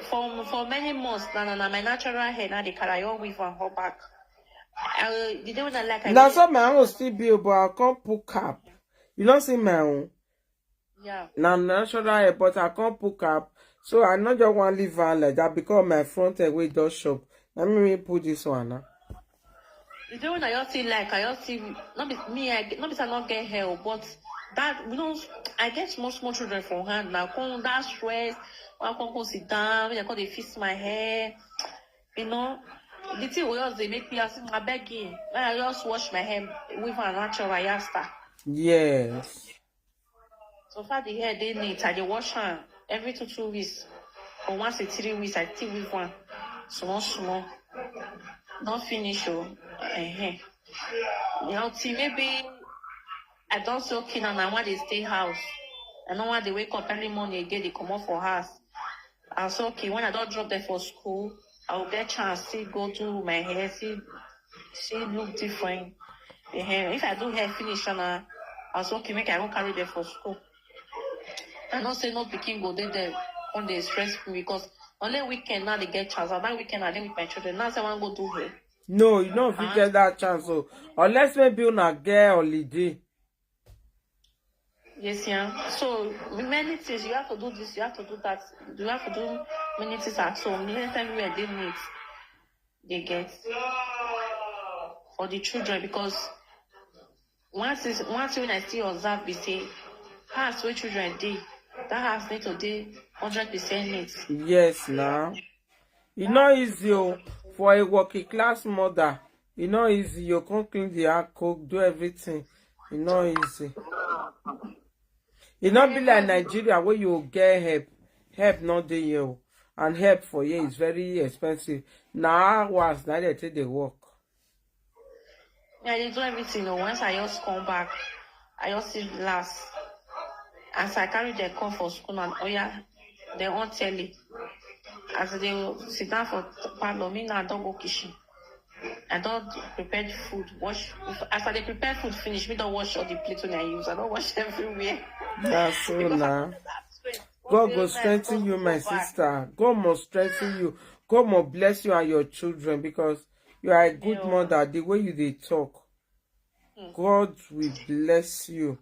For for many months now, now, now my natural hair now they carry on weave and hold back. Uh, the day when I like, I Now go- some my own still be, but I can't pull cap. You don't see my own. Yeah. Na natural hair, but I can't put cap. So I not just want leave her like that because my front hair wey just shop. Let me put this one now. The day when I just see like I just see not be me I not be say I not get hair, but that we don't I get small small children for hand now. Come that stress, I come come sit down, I come dey fix my hair. You know, the thing will just dey make me ask I begging. When I just wash my hair with an natural yasta. Yes. So far the hair dey neat, I dey wash am every two two weeks. Or once in three weeks, I still weave one. Small small. Don finish o. Uh-huh. You know, till maybe I don so keen and I want to stay house. I no want to wake up early morning again, they come up for house. And so okay, when I don't drop them for school, I will get chance to go do my hair, see see look different. Uh-huh. If I do hair finish and I, I was okay, make I go carry them for school. I know say no pikin go dey there on the stress me because only weekend now they get chance. And that weekend I dey with my children. Now say I want go do hair. No, you no fit get that chance. So unless maybe una get holiday. Yes, yeah. So many things you have to do this, you have to do that, you have to do many things at home. Many times we are doing it, they get for the children because one thing one thing I still observe be say house where children dey, that house need to dey hundred percent neat. Yes, now. E no easy o for a working class mother. E no easy. You come clean the house, cook, do everything. E no easy. E no be like Nigeria where you get help. Help not dey here o. And help for here is very expensive. Na hours na dey take dey work. Yeah, they do everything. Oh, once I just come back, I just sit last. As I carry the call for school and oh yeah, they won't tell it. As they sit down for parlor, me now I don't go kitchen. I don't prepare the food. Wash as I dey prepare food finish, me don't wash all the plates when I use. I don't wash everywhere. That's so now. God go strengthen you, my sister. God must strengthen you. God must bless you and your children because you are a good mother. The way you dey talk, God will bless you.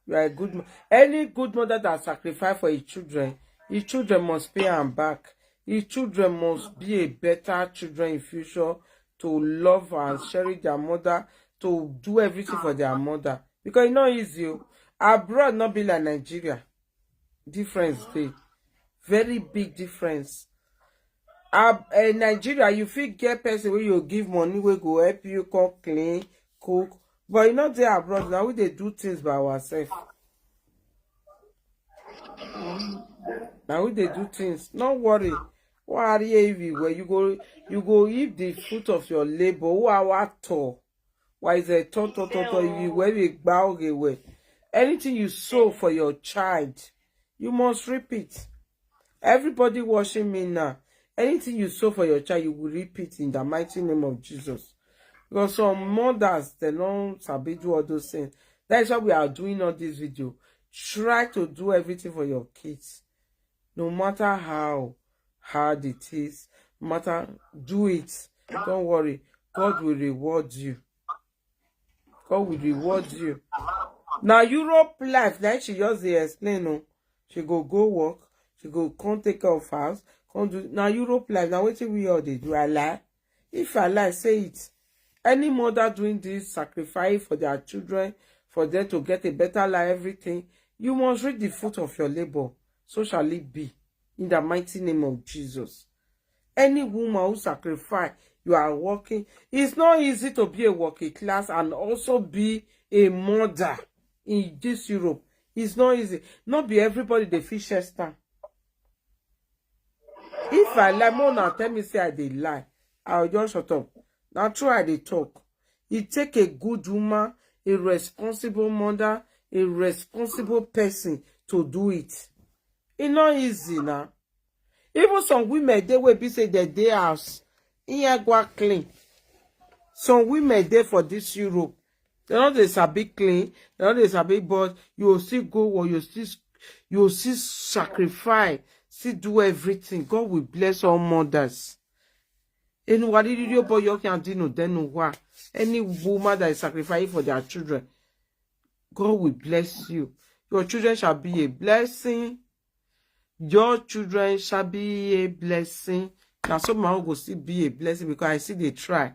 You are a good mo- any good mother that sacrifice for his children, his children must pay am back. His children must be a better children in future to love and cherish their mother, to do everything for their mother. Because e no easy o. Abroad no be like Nigeria. Difference dey. Very big difference. Ab eh, Nigeria, you fit get person wey you give money wey go help you cook, clean, cook. But you no dey abroad now, we dey do things by ourselves. Now we dey do things. No worry. Worry everywhere. You go you go eat the fruit of your labor. Who are what to? Why is a to to to to you where we bow away? Anything you sow for your child, you must reap it. Everybody watching me now, anything you sow for your child, you will reap it in the mighty name of Jesus. Because some mothers, they don't sabi do all those things. That is why we are doing all this video. Try to do everything for your kids. No matter how hard it is, no matter do it. Don't worry. God will reward you. God will reward you. Now Europe life, like she just dey explain, no. She go go work, she go come take care of house, come do now Europe life. Now wetin we all dey do? I lie. If I lie, say it. Any mother doing this sacrifice for their children, for them to get a better life, everything, you must reap the fruit of your labor. So shall it be. In the mighty name of Jesus. Any woman who sacrifice, you are working. It's not easy to be a working class and also be a mother in this Europe. It's not easy. Not be everybody dey fit share stand. If I lie, more now tell me say I dey lie. I'll just shut up. Now try dey talk. It take a good woman, a responsible mother, a responsible person to do it. E no easy now. Even some women dey wey be say dem dey house, e go clean. Some women dey for this Europe, they no dey sabi clean, they no dey sabi, but you go still go work, you still you still sacrifice, still do everything. God will bless all mothers. Any woman that is sacrificing for their children, God will bless you. Your children shall be a blessing. Your children shall be a blessing. Now, some man go still be a blessing because I see they try.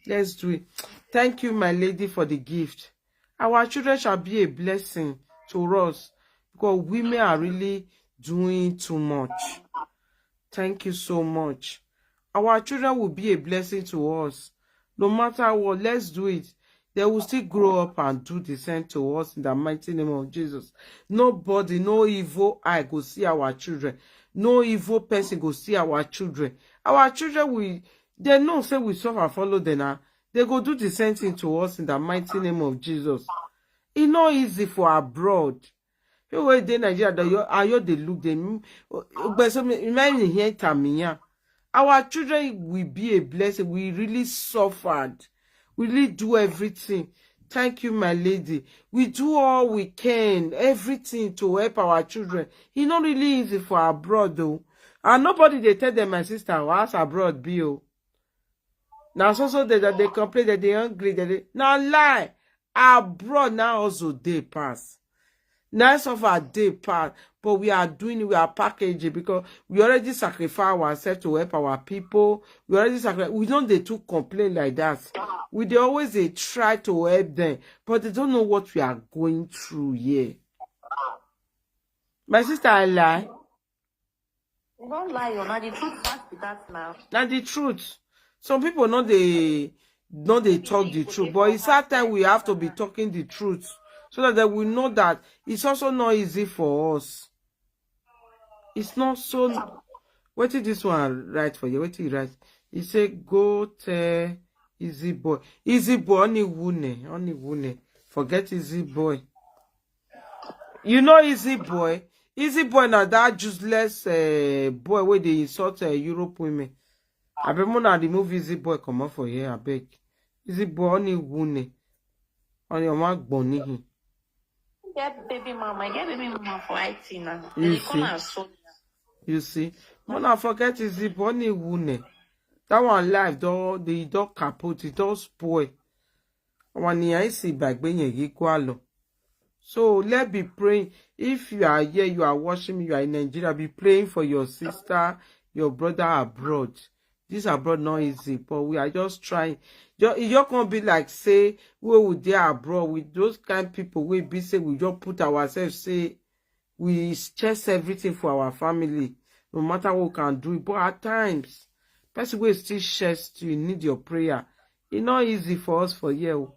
Let's do it. Thank you, my lady, for the gift. Our children shall be a blessing to us because women are really doing too much. Thank you so much. Our children will be a blessing to us. No matter what, let's do it. They will still grow up and do the same to us in the mighty name of Jesus. Nobody, no evil eye go see our children. No evil person go see our children. Our children will, they know say we suffer follow them now. They go do the same thing to us in the mighty name of Jesus. It's not easy for abroad. People wey dey Nigeria, they yo- are you they look them. But so imagine here Tamiya. Our children will be a blessing. We really suffered. We really do everything. Thank you, my lady. We do all we can, everything to help our children. It's not really easy for abroad though. And nobody they tell them, my sister, what's abroad be o. Now so so they that they complain that they hungry, that they now lie. Abroad now also they pass. Now so far they pass, but we are doing it, we are packaging because we already sacrifice ourselves to help our people. We already sacrifice. We don't they too complain like that. We they always they try to help them, but they don't know what we are going through here. My sister, I lie. You don't lie, you're not the truth. Pass with that now. Now the truth. Some people know they know they talk the truth, but it's that time we have to be talking the truth so that they will know that it's also not easy for us. It's not so. What did this one write for you? What did he write? He said, "Go tell Easy Boy. Easy Boy, only wune, only wune. Forget Easy Boy." You know Easy Boy? Easy Boy now that useless uh, boy where they insult uh, Europe women. I be mona remove Easy Boy come up for here, I beg. Easy Boy, only wune. Only one gbonny. Get baby mama, get baby mama for I T now. You They call see? Her so. You see? Mona forget Easy Boy, only wune. That one life, though, they don't kaput, it don't spoil. One year I see back when you go along. So let's be praying. If you are here, you are watching me, you are in Nigeria, be praying for your sister, your brother abroad. This abroad not easy, but we are just trying. Your, your can be like say we will there abroad with those kind people. We be say we just put ourselves say we chase everything for our family. No matter what we can do, but at times, person will still chest you need your prayer. It's not easy for us for here. O.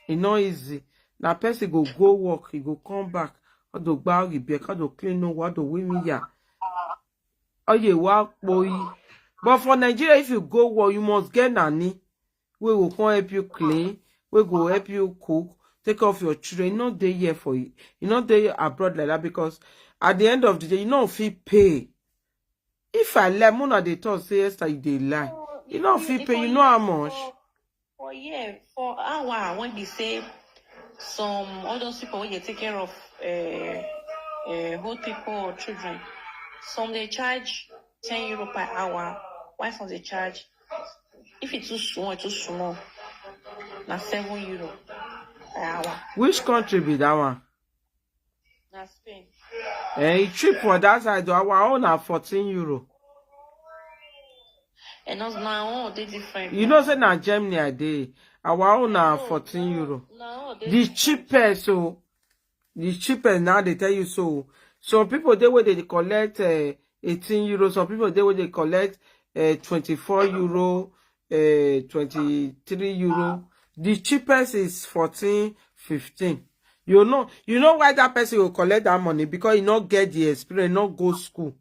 It's not easy. Now person go go work, he go come back. How to buy the beer, how to clean no, what to win me ya. Oh yeah, what boy. But for Nigeria, if you go work, you must get nanny. We will come help you clean. We go help you cook. Take care of your children. You know they here for you. You know they abroad like that because at the end of the day, you know if you pay. If I lie, Mona they talk say Esther, you they lie. You know if you pay, you know how much. For, for yeah, for hour when they say some all those people when you take care of uh, uh, old people or children, some they charge ten euro per hour. Why some they charge? If it's too small, too small, na seven euro per hour. Which country be that one? Na Spain. Eh, it cheap for that side. Though. Our own are fourteen euro. And also, my own they different. You know, say na Germany I dey. Our own are fourteen euro. No, they The cheapest, so the cheapest now they tell you so. Some people they where they collect uh, eighteen euro. Some people they where they collect uh, twenty-four euro, uh, twenty-three euro. The cheapest is fourteen, fifteen. You know, you know why that person will collect that money because he not get the experience, not go school.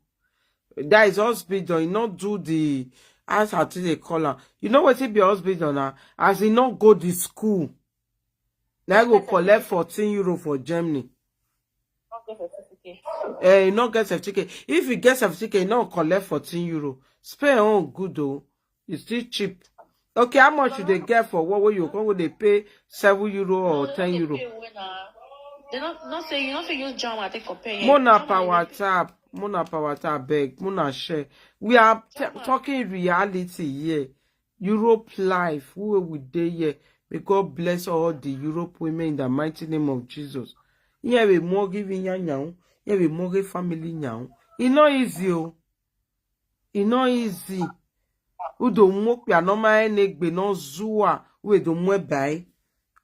That is hospital, he not do the as how they call her. You know what he be hospital now? As he not go the school. Now go collect fourteen euro for Germany. Not get certificate. Eh, you not get certificate. If you get certificate, you not collect fourteen euro. Spain own good though. It's still cheap. Okay, how much should they get for what? Where you come? They pay seven euro or ten euro? They don't not say you don't say use Jam. I take compare. Mona power tap, Mona power tap, beg, Mona share. We are t- talking reality here. Europe life, who we dey here. May God bless all the Europe women in the mighty name of Jesus. Ihe we muo give nya nya o. Ihe we muo give family nya o. E no easy o. E no easy. Udo muo pe anoma enegbe no zua we do muo bai.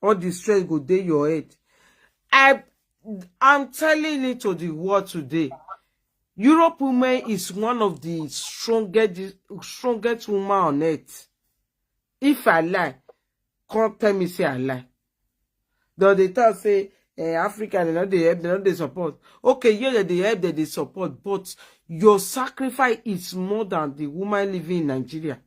All the stress go dey your head. I I'm telling it to the world today. Europe women is one of the strongest strongest woman on earth. If I lie, come tell me say I lie. Though they talk say eh, Africa, they not they help, they not they support. Okay, yeah, they help, they, they support, but your sacrifice is more than the woman living in Nigeria.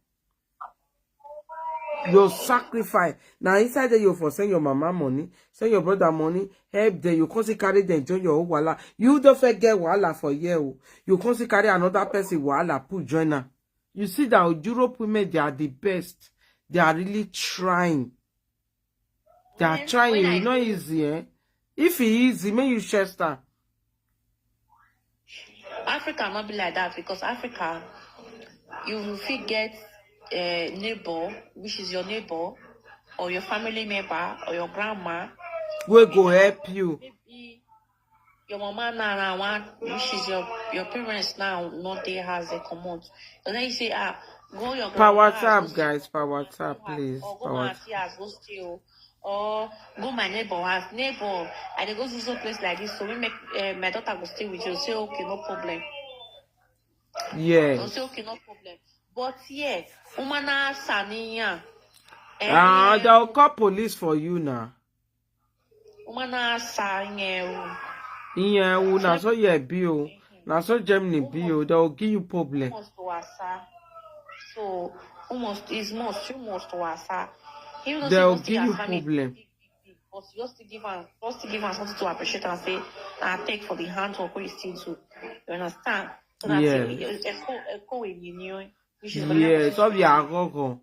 Your sacrifice. Now inside there, you for send your mama money, send your brother money, help them. You can't see carry them, join your own wala. You don't forget wala for you. You can't see carry another person wala put join her. You see that Europe women, they are the best. They are really trying. They are trying. It's not easy, eh? If it easy, may you Chester. Africa not be like that because Africa, you will fit get a neighbor, which is your neighbor, or your family member, or your grandma. We go help you. Maybe your mama now, now one, which is your your parents now, not they has a command. And then you say, ah, go your Power grandma house, tap, go stay, guys. Power tap, house, please. or go Power my tap. auntie house, go stay, oh, or go my neighbor house. Neighbor, I dey go to some place like this, so we make uh, my daughter go stay with you. Say okay, no problem. They'll Yes. say okay, no problem. But yeah, woman na saniya. Ah, they'll call police for you now. Woman na saniya. Yeah, well, na so yeah, B O. Na so Germany B O. They'll give you problem. Must wasa. So who must is must you must wasa. He will They'll not give you family problem. But you just to give her, just to give her something to appreciate and say, I take for the hand work we still do. You understand? So that's Yes. it. Echo, echo in union, which is Yes, of your gogo.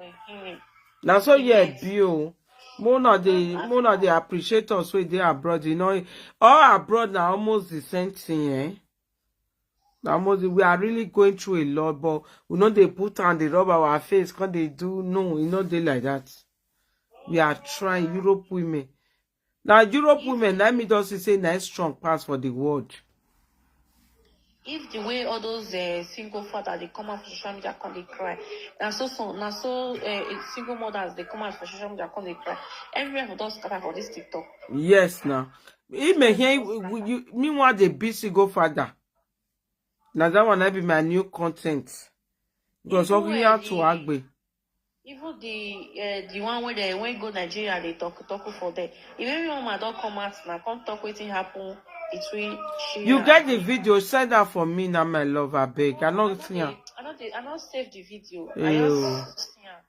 Mhm. Now so yeah, Yes. B O. More na they more na they appreciate us when they abroad. You know, all abroad now almost the same thing, eh? Now almost we are really going through a lot, but we know they put on the rub our face, can they do no, you know they like that. We are trying Europe women. Now Europe women, let me just say nice strong pass for the world. If the way all those uh, single fathers they come out for social media come they cry, now so so now so uh, single mothers they come out for social media come they cry. Everywhere for those scatter for this TikTok. Yes, now. He may hear you, you meanwhile the B C go further. Now that one I be my new content. Because Even of we when have to the- Agbe. Even the uh, the one where they when go Nigeria they talk talk for there. If every woman don't come out now, come talk wetin happen between she You and get the video, send that for me now, my love. I beg. I not see her. I don't I don't save the video. Ew. I just see her.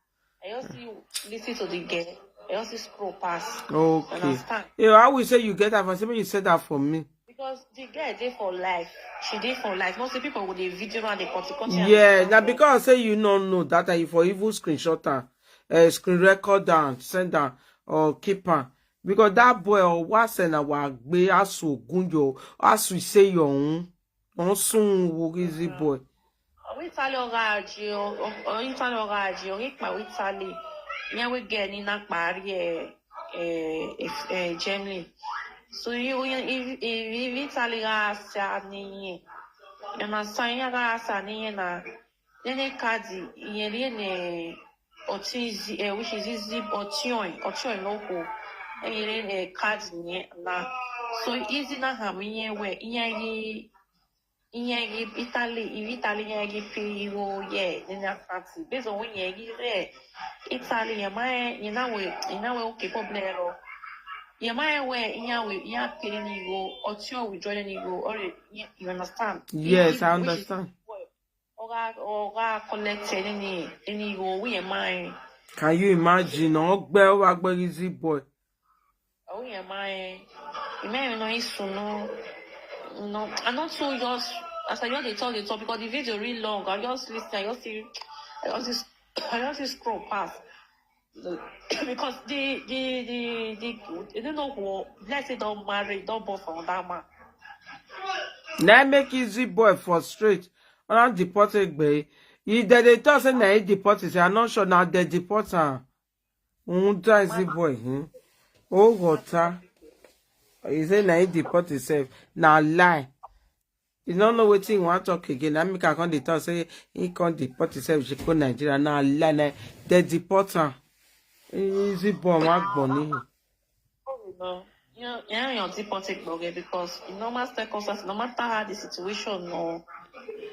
I just see listen to the girl. I just see scroll pass. Okay. Understand? You know, I will say you get that for me. You said that for me. Because the girl dey for life. She dey for life. Most of the people with the video and the consequences. Yeah, now because say you don't know that I for even screenshot her, uh, screen record down, send down or keep her. Because that boy or what send our be asu gunjo, as we say your own, on soon will easy boy. Witali ọgá àjẹ ọ Witali ọgá àjẹ ọ nípa Witali yẹn wí gẹ ní náà parí ẹ ẹ ẹ Germany so Witali ra sa nìyẹn ẹ máa sa yẹn ra sa nìyẹn náà nínú káàdì ìyẹn rí ẹ ọtí ẹ which is easy ọtí ọyìn ọtí ọyìn ló kù ẹyìn rí ẹ káàdì yẹn náà so easy náà hàn mí yẹn wẹ ìyẹn rí ihe gị Italy ihe Italy ihe gị pịrị iwe oye nene party based on ihe gị re Italy ihe ma ihe na we ihe na we oke problem ro ihe ma ihe we ihe we ihe pịrị n'igo ọtị o withdraw n'igo or you understand Yes, I understand. Oga oga collect any any go we e mind. Can you imagine? Ogbe o wa gbe easy boy. Oh yeah, my. You may know it's no. No, I'm not so just as I just dey talk dey talk because the video really long. I just listen, I just see, I just see, I just see scroll past because the the the the they don't know who let's say don't marry, don't born for that man. Now make easy boy frustrate. Ona deport egbe. If they dey talk say na he deport, say I'm not sure na they deport am. Who die easy boy? Hmm? Oh water. He say na he deport himself. Na lie. He no know wetin he wan talk again. Na make I come dey talk say he come deport himself, she go Nigeria. Na lie. Na dem deport am. Easy boy, wan gbon ni. No, you know, you know, you're deported, okay, because in normal circumstances, no matter how the situation no,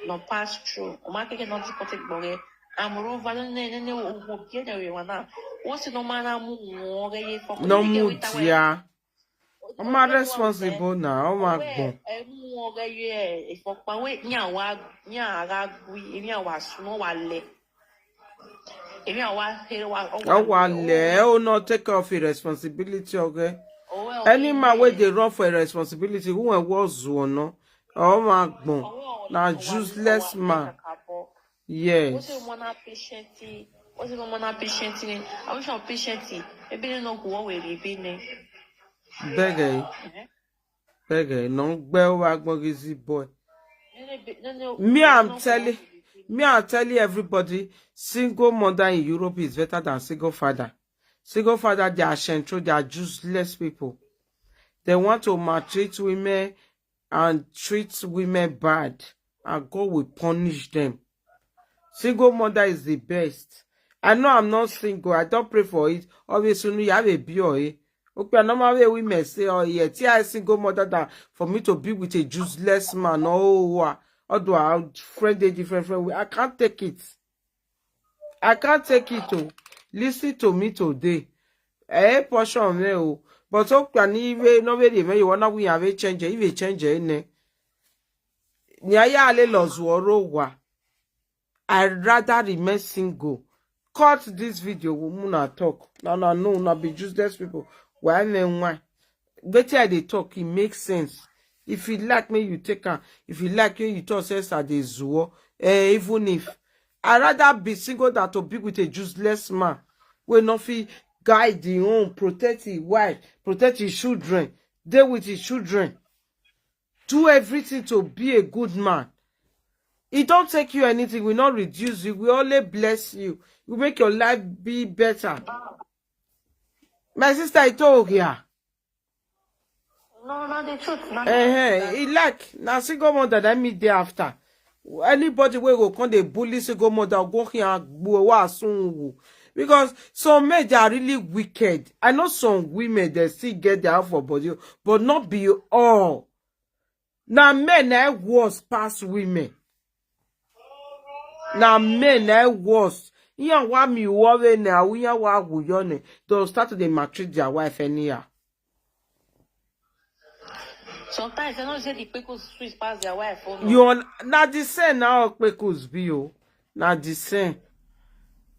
no pass through, o ma keke no deported, okay. I'm over the ne ne ne o o get there we wanna. What's the normal na mu mo ge ye for? No mu dia. Ọmọ responsible na, ọmọ agbọn. Ẹ mú wọn gẹ yẹ ìfọpá wẹ ní àwa ní àrà gui ní àwa súnmọ́ wa lẹ. Èmi àwa hẹrẹ wa Ọ wà lẹ, ẹ ò not take off your responsibility, okay? Any man wey dey run for a responsibility, who ẹ wọ zu ọ̀nà, ọmọ agbọn, na useless man. Yes. What's the one patient? What's the one patient? I wish our patient. Maybe they no go away, maybe ne. Bẹ́gẹ̀, bẹ́gẹ̀, no gbẹ́ ó wá gbọ́n gidi boy. Me, I'm telling, me, I'm telling everybody, single mother in Europe is better than single father. Single father, they are shentro, they are useless people. They want to maltreat women and treat women bad, and God will punish them. Single mother is the best. I know I'm not single. I don't pray for it. Obviously, you have a B O A. Okay, I normally women say, "Oh yeah, T I single mother than for me to be with a useless man." Oh, wow. Although our friend a different friend, I can't take it. I can't take it. Oh, listen to me today. Eh, portion me oh. But okay, ni we no we dey you wanna we have a change. If a change ne. Ni aya le lozu oro wa. I rather remain single. Cut this video, woman, I talk. No, no, no, no, be useless people. Why me why? Wetin I dey talk, it makes sense. If you like me, you take am. If you like me, you talk say I dey zuo. Eh, even if I rather be single than to be with a useless man wey no fit guide him own, protect his wife, protect his children, dey with his children. Do everything to be a good man. It don't take you anything. We not reduce you. We only bless you. We make your life be better. My sister, I told you. No, no, the truth. No, Eh, eh, e like na single mother that me dey after. Anybody wey go come dey bully single mother go here gbuwa sunwu. Because some men they are really wicked. I know some women they still get their own for body, but not be all. Na men na worse pass women. Na men na worse. Yan wa mi wo we na, yan wa wu yo ne. They'll start to dey maltreat their wife anyhow. Sometimes I don't say the people sweet pass their wife. Oh, no. You on na the same na okpekus be o. Na the same.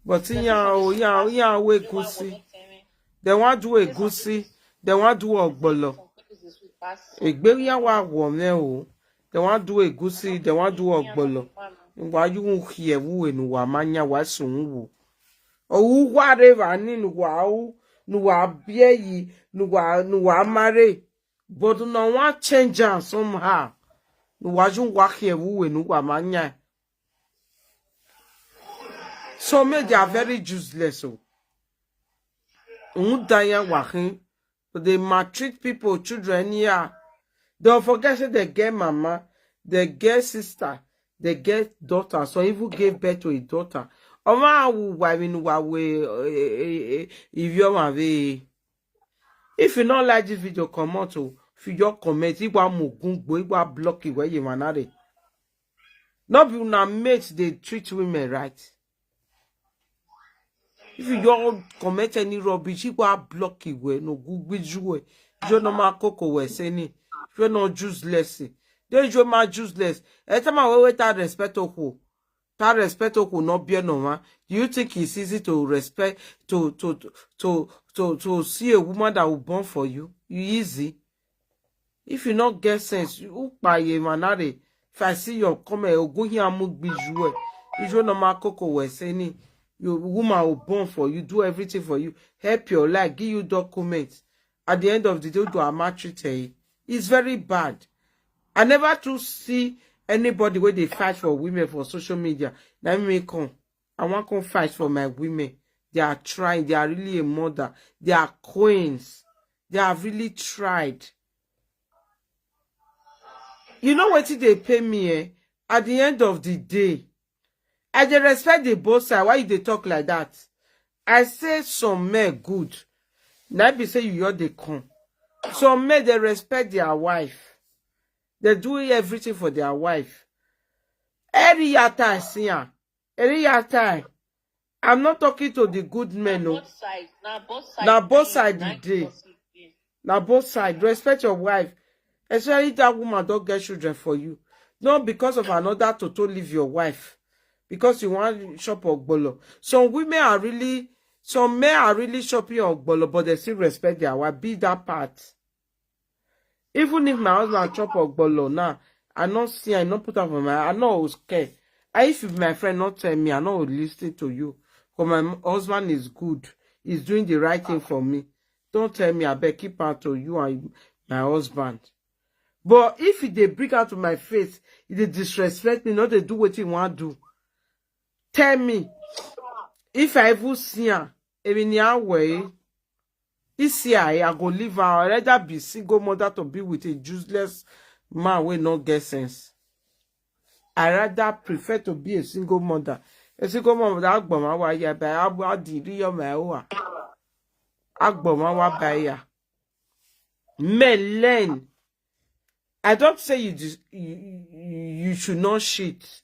But yan o yan yan we gusi. They want do egusi. They want do ogbolo. Egbe yan wa wo me o. They want do egusi. They want do ogbolo. Wa you here wu enu wa manya wa sunwu. O wa re va ni nu wa u nu wa bie yi nu wa nu wa mare. But no one change am somehow. Nu wa ju wa here wu enu wa manya. So me they are very useless o. Un da yan wa hin. But they maltreat people, children here. Don't forget say they get mama, they get sister, they get daughter. Some even gave birth to a daughter. Ọmọ awu wa mi nu wa we if you ma we. If you not like this video, come out to if you just comment, if wa mugun gbo, if wa block it where you manare. Not be una mates they treat women right. If you don't comment any rubbish, you go block it where no good with you. You no ma coco we seni. You no useless. They you ma useless. Every time I wait that respect oku. That respect oku not be no man. Do you think it's easy to respect to to to to to, to see a woman that will born for you? You easy. If you not get sense, you pa ye manare. If I see your comment, you go here and move be you. You no ma coco we seni. Your woman will born for you, do everything for you, help your life, give you documents. At the end of the day, do a maltreat. It's very bad. I never to see anybody where they fight for women for social media. Let me come. I want to fight for my women. They are trying. They are really a mother. They are queens. They have really tried. You know wetin dey pain me, eh? At the end of the day, I dey respect the both side. Why you dey talk like that? I say some men good. Na be say you your dey come. Some men dey respect their wife. They do everything for their wife. Every yata I see am. Every yata. I'm not talking to the good men, no. Both sides. Na both sides. Na both side e dey. Na both side. Respect your wife. Especially that woman don't get children for you. Not because of another to, to leave your wife. Because you want shop ogbolo. Some women are really, some men are really shopping ogbolo, but they still respect their wife. Be that part. Even if my husband chop ogbolo now, I not see, I not put up for my, I not care. I, if you be my friend, not tell me, I not listen to you. Because my husband is good. He's doing the right thing for me. Don't tell me, I beg, keep out to you and my husband. But if they bring out to my face, if they disrespect me, not they do what you want to do. Tell me. If I even see her, even way, if see I, I go leave her. I rather be single mother to be with a useless man wey no get sense. I rather prefer to be a single mother. A single mother, agboma wa ya ba, abu adiri yo ma wa. Agboma wa ba ya. Men learn. I don't say you, dis- you you should not shit,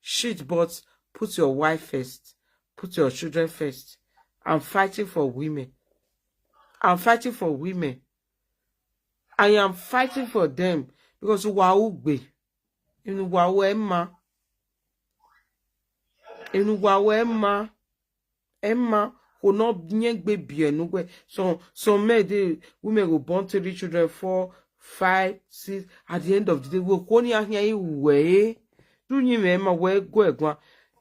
shit, but put your wife first, put your children first. I'm fighting for women. I'm fighting for women. I am fighting for them because wa ugbe, inu wa emma, inu wa emma. Emma, who not nyegbe bienu we. So some men, they, women go born three children, four, five, six. At the end of the day, we koni ahia iwe. Do you remember where go egwa?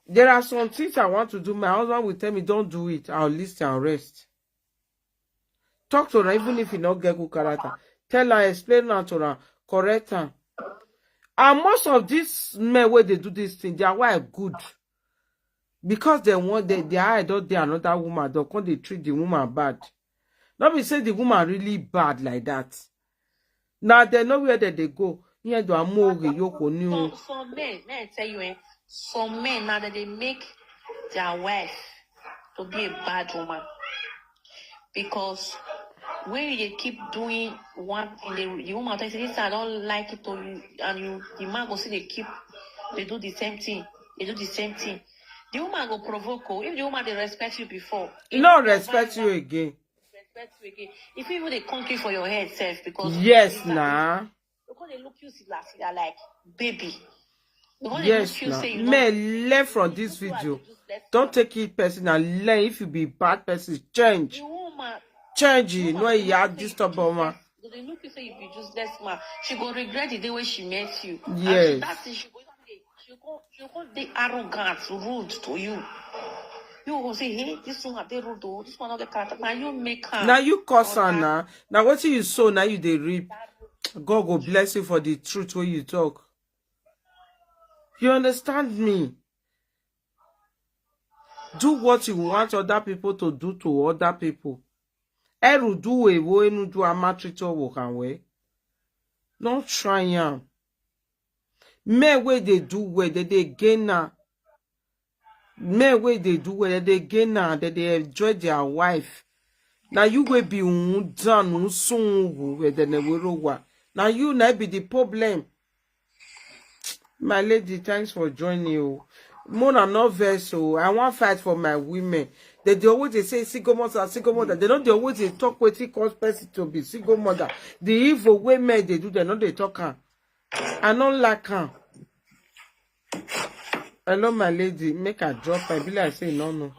There are some things I want to do. My husband will tell me, "Don't do it." I'll listen and rest. Talk to her, even if you not get good character. Tell her, explain her to her, correct her. And most of these men where they do this thing, their wife good. Because they want they, their eye don't dey another woman, they come they treat the woman bad. Not be say the woman really bad like that. Now they know where they, they go. Yeah, do a more yoko new. Some, some men, may I tell you, eh, some men now that they make their wife to be a bad woman. Because when you dey keep doing one thing, the, the woman tell you, "This I don't like it," to you, and you, the man go see they keep, they do the same thing, they do the same thing. The woman go provoke. Oh, if the woman they respect you before, e no respect you again. Respect you again. If even they conquer for your head self, because yes, now. Because they look you see like, see, they're like, "Baby." Yes, now. Men, learn from this video. Don't take it personal. Learn. If you be bad person, change. Change. You know you are disturbed, man. They look you say you be useless man. She go regret the day when she met you. Yes. That thing she go, she go, she go dey arrogant, rude to you. You go say, "Hey, this one they rude though. This one not the character." Now you make her. Now you cause her now. Now what you sow, now you they reap. God go bless you for the truth when you talk. You understand me? Do what you want other people to do to other people. Eru do ewo enu do amatrito wo kan we. Don't try am. Men where they do well, they, they gain now. Men where they do well, they, they gain now, they, they enjoy their wife. Now you will be un done, un soon, where they never wa. Now you na be the problem. My lady, thanks for joining you. Mona, not vex, so I want fight for my women. They, they always they say single mother, single mother. They don't they always they talk what it cause person to be single mother. The evil women they do, they know they talk am. I don't like am. Hello, my lady. Make a drop. I be like say no, no.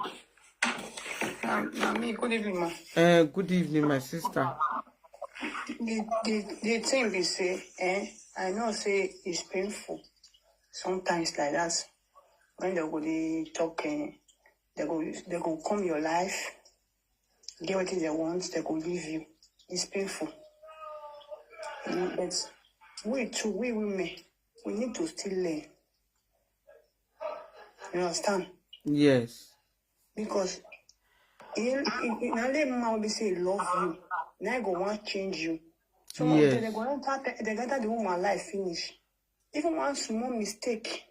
Um, na me, good evening, ma. Uh, good evening, my sister. The, the, the thing be say, eh, I know say it's painful sometimes like that. When they go dey talk, eh, they go they go come your life, get what they want, they go leave you. It's painful. You know, but we too, we women, we need to still learn. You understand? Yes. Because in in in a man will be say love you. Now go want change you. Some of them they Yes. go enter pe- they enter the woman life finish. Even one small mistake,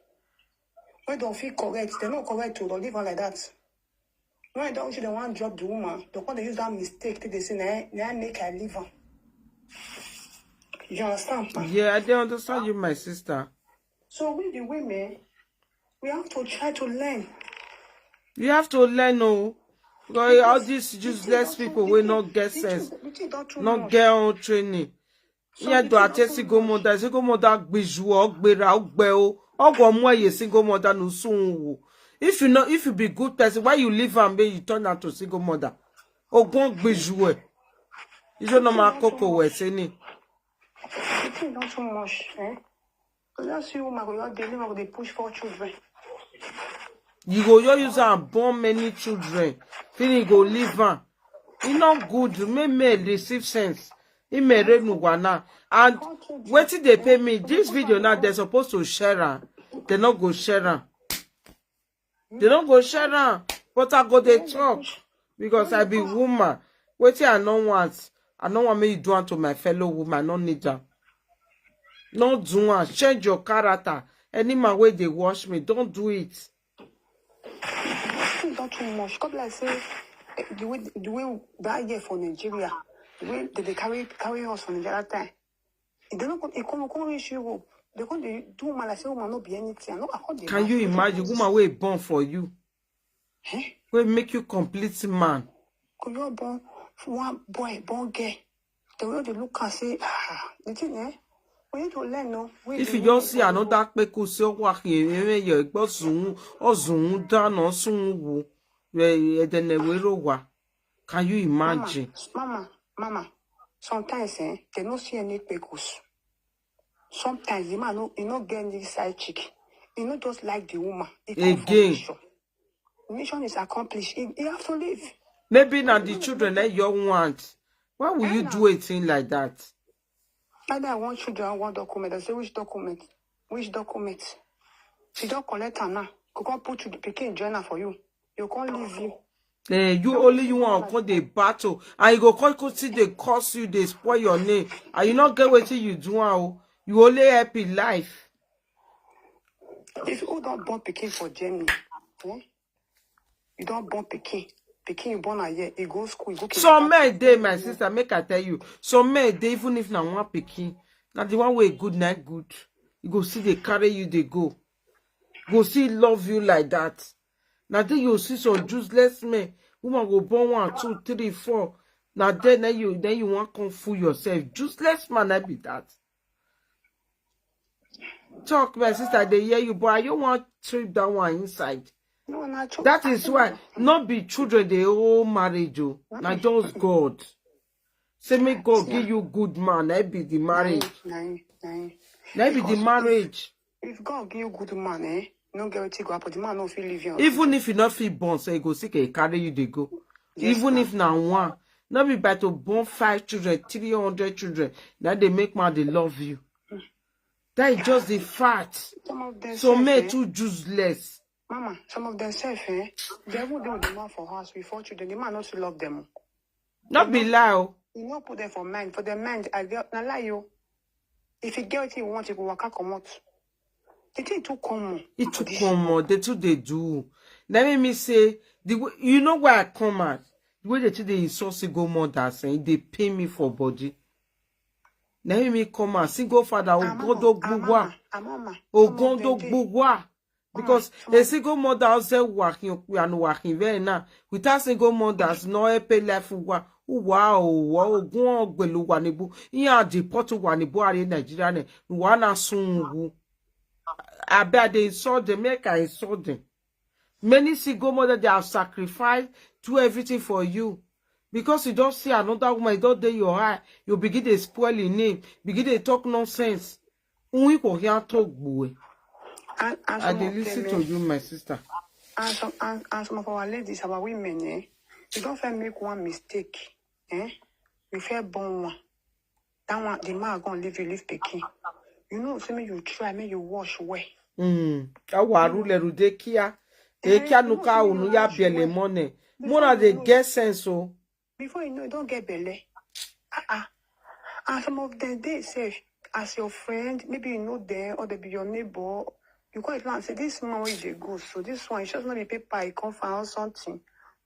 when dem fit correct, dem no correct o, dem leave am like that. When dem don say dem wan drop the woman, dem come dey use that mistake take dey say na, na make I leave am. You understand, ma? Yeah, I dey understand you, my sister. So we the women, we have to try to learn. You have to learn, oh. Because all these useless people wey no get sense, no get own training. Yeah, do I tell single mother? Single mother gbiju, ogbera, ogbe o. Ogwo mu eye single mother no sun wo. If you know, if you be good person, why you leave am, make you turn am to single mother? Ogun gbiju e. You don't know my coco we seni. The thing not too much, eh? Because you see woman go just dey live, go dey push four children. You go, you use am born many children. Finish, go leave am. E no good. Make men receive sense. E may reign wana. And wetin dey pay me this video now, they're supposed to share am. They no go share am. They no go share am. But I go dey talk because I be woman. Wetin I no want, I no want make you do am to my fellow woman. I no need am. No do am. Change your character. Any man wey dey watch me, don't do it. Thing don too much. Come be like say, eh, the way, the way that year for Nigeria, the way they dey carry, carry us for Nigeria that time, e dey no come, e come, come reach Europe. They come dey do woman like say woman no be anything. I no, I come dey laugh. Wetin Can you dey imagine this? Woman wey born for you, Eh? Wey make you complete man? Go you born one boy, born girl. They will dey look and say, ah, the thing, eh? We need to learn, no? We If the you women just see for the another kpeku say, "Oh, wa, he, he, he, he, gbọ́ sùn, ó sùn dáná, sùn wò, eh, eh, then, eh, wero wa." Can you Mama, imagine? Mama, Mama, sometimes, eh, they no see any kpekus. Sometimes the man no, he no get any side chick. He no just like the woman. He come for Again. Mission. Mission is accomplished. He, he have to leave. Maybe na the children that you want. Why will you Anna, do a thing like that? Either I want children, I want document. I say, "Which document? Which document?" She don collect am now. Go come put you the pikin join am for you. You come leave you. Eh, you only you want come dey battle, and you go come, come see they curse you, they spoil your name, and you not get wetin you do am o. You only happy life. If you don born pikin for Germany, eh? You don born pikin. Pikin you born a year. You go school, you go Some kindergarten. men dey, my sister, make I tell you. Some men dey, even if na one pikin, na the one wey good, na good. You go see they carry you, they go. Go see love you like that. Now then you see some useless men. Woman go born one, two, three, four. Now then, then you, then you want come fool yourself. Useless man, I be that. Talk, my sister, they hear you, but I don't want trip that one inside. No, na true. That is why not be children they owe marriage, oh. Now just God. Say make God give you good man. That be the marriage. Nine, nine. That be the marriage. If God give you good man, eh? No get wetin go happen. The man no fit leave you. Even if you not feel born, so you go sick and carry you they go. Yes, Even ma'am. If now one, not be by to born five children, three hundred children. Now they make man they love you. That is just the fact. Some of them So self, men eh? Too useless. Mama, some of them self, eh? They even dey with the man for house with four children. The man not to love them. Not be lie, oh. You no put them for mind. For their mind, I get na lie you. If you get what you want, you go waka comot. The thing too common. It too common. They too they do. Let me, me say the way, you know where I come at. The way they too they insult single mothers, and they pay me for body. Let me come out single father. Amama, Ogodo gbugwa. Amama, Amama. Ogodo gbugwa. Because a single mother also working and working very now. Without single mothers, no pay life wa. Wow, ogun ogbelu wa nibu. Iya deport wa nibu are Nigeria ne. Wa na sungu. I bet they insult them, make I insult them. Many single mothers, they have sacrificed, do everything for you. Because you don't see another woman, you don't dey your eye, you begin to spoil your name, begin to talk nonsense. Unwi ko hia talk gbue. And, and I some dey of listen them, to eh, you, my sister. And some, and, and some of our ladies, our women, eh, you don't fit make one mistake, eh? You fit born one. That one, the man gonna leave you, leave pikin. You know, say make you try, make you wash well. Mm. Awaru le rude kia. E kia nuka unu ya biele mone. Mona dey get sense o. Before you know, you don't get belle. Ah ah. And some of them dey safe. as your friend, maybe you know them or they be your neighbor. You call it land, say this man wey dey go, so this one, you just not be paper, he come find out something.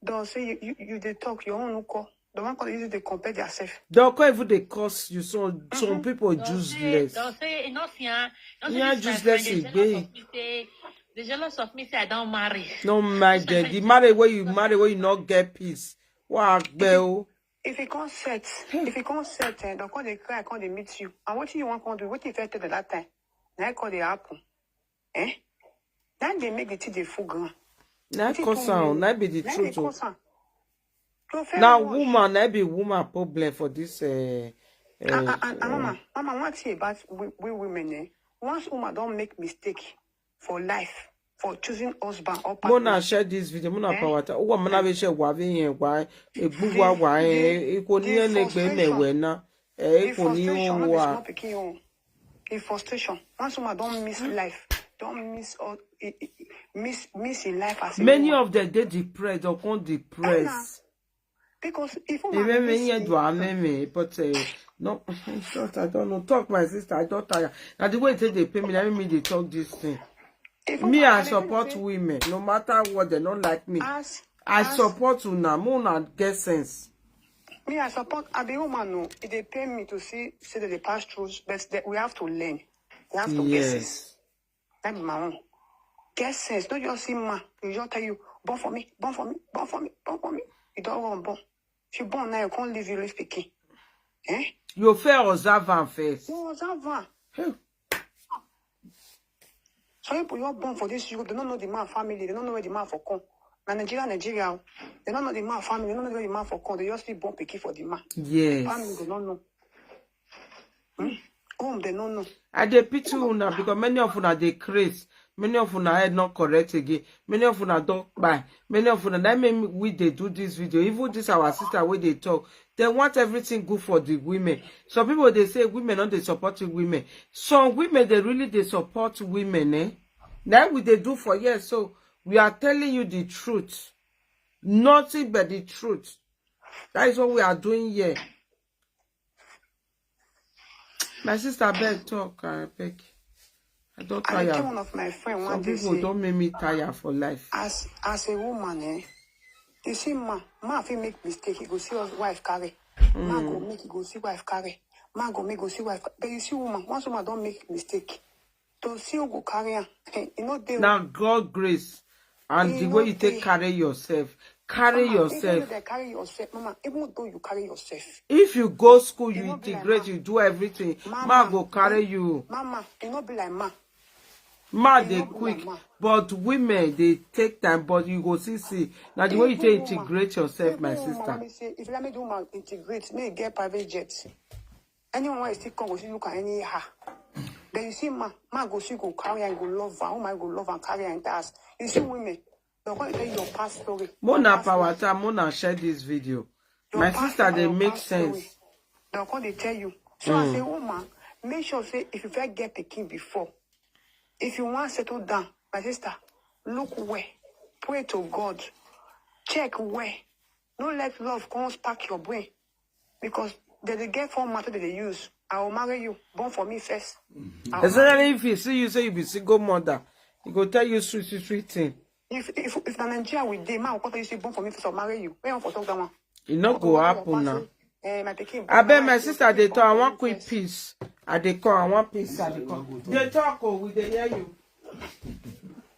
Don say you, you, you dey talk, your own no call. The one call you dey compare yourself. Don come even dey curse you. So some people Don say, useless. Don say, you know, Fian, Don say Yeah, this my useless friend, they is jealous big. of me, say, they jealous of me, say I don't marry. No mind This my them. friend The is marry jealous where of you me. Marry where you not get peace. What bell? If he can't set, if he can't set, eh, they call they cry, call they meet you. And what you want to do? What if I tell them that time? Now call they happen. Eh? Now they make the tea dey full ground. Na Wetin cause do am, you? na be the Now they truth o. cause am. You fair Na much. Woman, na be woman problem for this. Uh, And, uh, and, and, and mama, mama, one thing about we, we women, eh? Once woman don't make mistake for life, for choosing husband or Mona partner, share this video. Mona eh? power ta. Uwa mona be share wa ve yen wa. Egbu wa The, wa the, eh. Iko ni the ene gbe me frustration, we na. the Eh, iko ni frustration, o not be small wa. Pikin o. The frustration. Once woman don't miss life, don't miss all, i- i- i- miss miss in life as a Many woman. of them dey depressed or come Eh, na. depressed. Because if woman Even me miss here the do ame me, but uh, no, in short, I don't know. Talk, my sister, I don't tire. Now the way they, they pay me, let me they talk this thing. if Me, woman I and support everything, women, no matter what, they don't like me. as I as support una. Mona get sense. Me, I support. I be woman, no. It dey pain me to see say that they pass through, but that we have to learn. We have to get sense. Yes. That be my own. Get sense. Don't just see man. You just tell you, born for me, born for me, born for me, born for me. You don't run born. If you born now, you can't leave you leave pikin. Eh? You fair observe am first. You observe am. Hey. Some people you're born for this Europe, they don't know the man family, they don't know where the man for come. Na Nigeria, Nigeria, oh. They don't know the man family, they don't know where the man for come. They just see born pikin for the man. Family, Yes. They don't know. Hmm? Home, they don't know. I dey pity una because many of una dey craze. Many of una head not correct again. Many of una don't buy. Many of una that make me, we dey do this video. Even this our sister wey dey talk, they want everything good for the women. Some people they say women not they supporting women. Some women they really they support women, eh? That we they do for years. So we are telling you the truth. Nothing but the truth. That is what we are doing here. My sister, beg talk, I beg. I don't I dey tell tire. One of my friend one Some day people say, don't make me tire for life. as as a woman, eh, you see, man, man fit make mistake, he go see his wife carry. Man go make he go see wife carry. Man go make go see wife. But you see, woman, once woman don't make mistake, to see who go carry am, you know they Now God grace and the You way know you take they- carry yourself, carry Mama, even yourself. If they carry yourself, mama, even though you carry yourself, If you go school, You you no be like integrate, man. You do everything. Mama, Man go carry eh, you. Mama, you no be like man. Man You they no be like quick, man. But women they take time. But you go see see. Now the way you Even take woman, integrate yourself, even my woman, sister. Let me say, if let me do my integrate, may get private jet. Anyone wey still come go see look at any her. Then you see man, man go see go carry and go love her. Oh my, go love and carry and ask. You see women, they come tell you your past story. Mona Your past power life. Time, Mona share this video. Your My past sister, life, they your make past story. Sense. They'll come they tell you. So as a Mm. woman, make sure say if you first get pikin before, if you want settle down, my sister, look where, pray to God, check where. No let love come spark your brain because they dey get format that they use. I will marry you, born for me first. I will marry Especially if you see you say you be single mother, he go tell you sweet, sweet, sweet thing. If if if na Nigeria we dey, man go come tell you say born for me first, I'll marry you. Where you want for talk that one? It not Or go go marry happen your now. past, eh, my pikin, I born bet for my me sister first, they born talk. I for want me quick first. Peace. I they call. I want peace. I they call. They talk. Oh, we they hear you.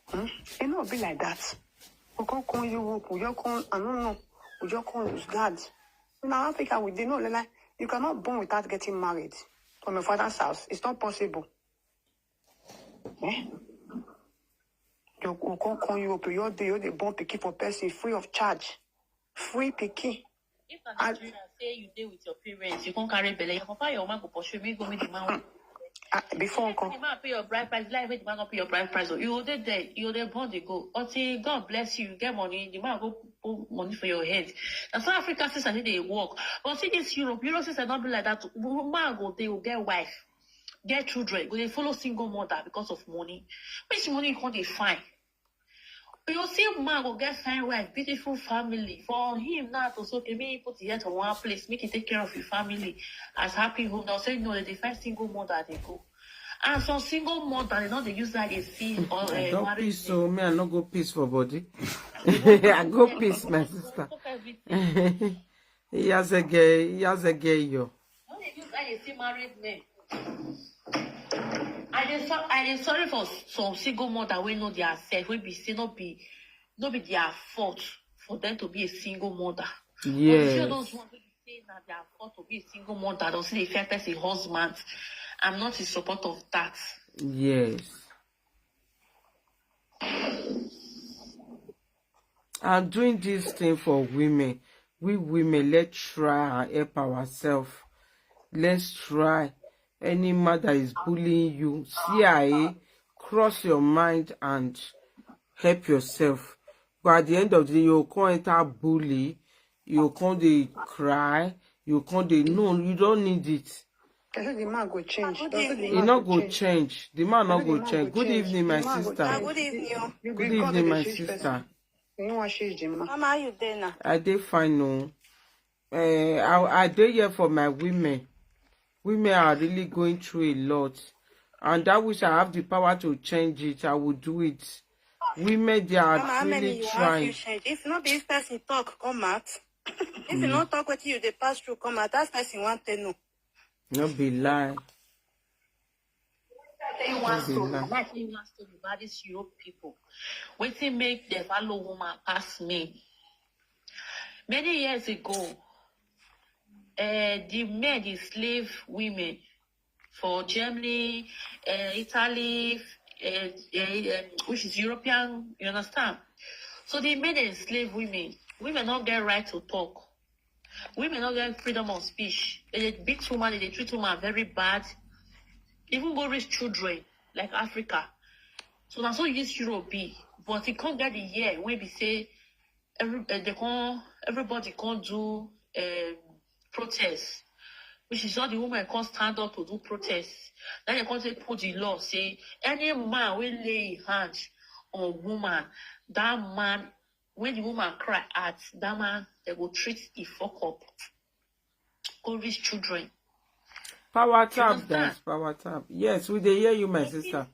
Hmm? It not be like that. We can't come Europe. We just come. I don't know. We just come lose guard. Now Africa, we dey know like you cannot born without getting married from your father's house. It's not possible. Eh? You go come come Europe. You dey you dey born pikin for person free of charge, free pikin. If na Nigeria say you dey with your parents, you come carry belle, your papa, your mama go pursue me go meet the man. Ah, before If come. The man pay your bride price, like make the man go pay your bride price. Oh, you go dey there, you go dey born dey go. Until God bless you, you get money, the man go put money for your head. That's why Africa sisters need dey work. But see this Europe, Europe sisters not be like that. Man go dey go get wife, get children, go dey follow single mother because of money. Which money you come dey find? You see, man go get fine wife, beautiful family. For him now to say, okay, make he put him head for one place, make he take care of his family as happy home. They'll say, no, they find single mother, they go. And some single mother, they don't they use that they see or I uh, don't marriage. Piss, so me, I no go piss for body. I go piss, my sister. Fuck everything. Yes, again, yes, again, yo. When they use that, they see married men. I dey so, I dey sorry for some single mother wey know their self, wey be say no be, no be their fault for them to be a single mother. But you see all Yes. those ones wey be say na their fault to be a single mother, don see the fair person husband. I'm not in support of that. Yes. I'm doing this thing for women. We women, let's try and help ourselves. Let's try. Any man that is bullying you, C I A, cross your mind and help yourself. But at the end of the day, you can't enter bully, you can't dey cry, you can't dey, no, you don't need it. I said the man go change. Does it the He man not go go change? Change. The man not The go man change. go Good change. Evening, my The man go sister. change. Good evening, oh. You Good be God evening, dey my change sister. Person. You know what she's the man. Mama, how you there now? I dey fine, no. Uh, I, I dey here for my women. Women are really going through a lot, and that which I have the power to change it, I will do it. Women, they are Mama, how many really you have trying. You change? If not be this person talk, come out. If you not talk what you dey pass through, come out. That person want to know. No be lie. Tell you one Don't be story. lie. I like tell you one story about these Europe people. Wetin make the follow woman pass me. Many years ago, uh, the men dey slave women for Germany, uh, Italy, uh, uh, um, which is European, you understand? So the men dey slave women. Women don't get right to talk. Women don't get freedom of speech. They dey beat woman, they dey treat woman very bad. Even go reach children like Africa. So that's what this Europe be. But it can't get the year when we say every uh, they can everybody can't do um, protest, which is all the women can't stand up to do protest. Then they can't say put the law say any man will lay his hand on woman, that man when the woman cry out, that man they go treat the fuck up. Go reach children. Power tap, understand? Guys. Power tap. Yes, we dey hear you, my sister.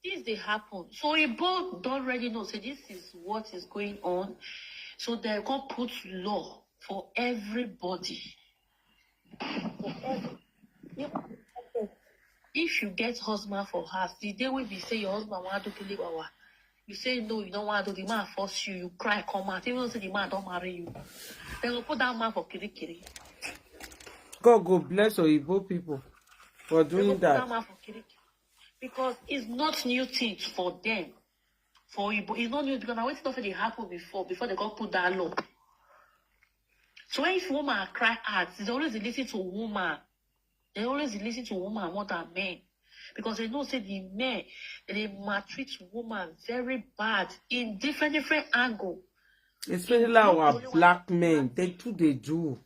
Things they happen. So Igbo don't already know. So this is what is going on. So they go put law for everybody. For every- If you get husband for house, the day we be say your husband want to kill you, you say no, you don't want to. The man force you, you cry, come out. Even though say the man don't marry you, they will put that man for kirikiri. God go bless Oyibo people for They will doing put that that. Man for kirikiri because it's not new thing for them. For Igbo, it's not new because now it's not they happen before before they got put that law. So if woman cry out, they always listen to woman. They always listen to woman more than men because they know say the men they maltreat woman very bad in different different angle. Especially our black men, they too they do.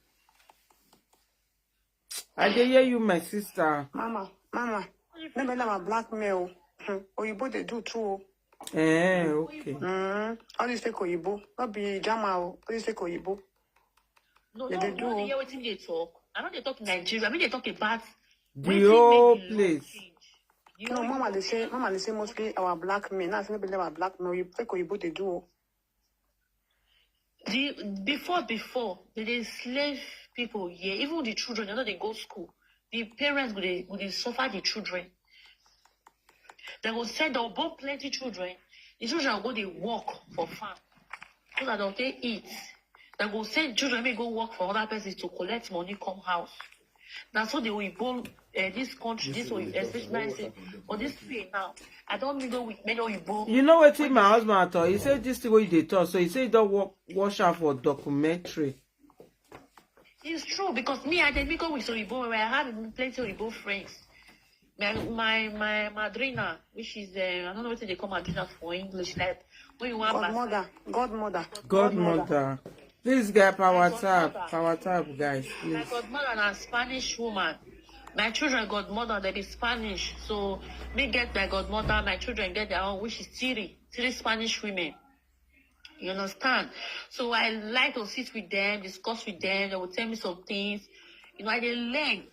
I dey hear you, my sister. Mama, mama. Maybe I'm a black male. Hmm. Oyibo they do too. Oh. Eh, okay. Mm. All this take Oyibo. Not be Jama. Oh. All this take Oyibo. No, They no, dey no, do. They hear wetin they talk. I know they talk in Nigeria. I mean they talk about The whole place. You No, mama, they say, mama, they say mostly our black men. That's maybe our black men. You take Oyibo they do. Oh. The before before they dey slave people here. Even the children, you know, they go school. The parents go they go they suffer the children. They go send them born plenty children. The children go they work for farm so that they'll take eat. They go send children may go work for other persons to collect money come house. That's what they will born uh, this country, this will especially say, for this field now. I don't mingle with many Oyibo. You know what my husband thought? He said this thing what they thought. So he said don't wa- wash out for documentary. It's true because me I did mingle with Oyibo where I have plenty Oyibo friends. My my my madrina, which is uh, I don't know what they call madrina for English, like when you want Godmother, godmother. Godmother. This guy power Godmother. Tap, power tap, guys. My Please. Godmother and a Spanish woman. My children godmother, they be Spanish. So me get my godmother, my children get their own, which is three, three Spanish women. You understand? So I like to sit with them, discuss with them. They will tell me some things. You know, I dey learn.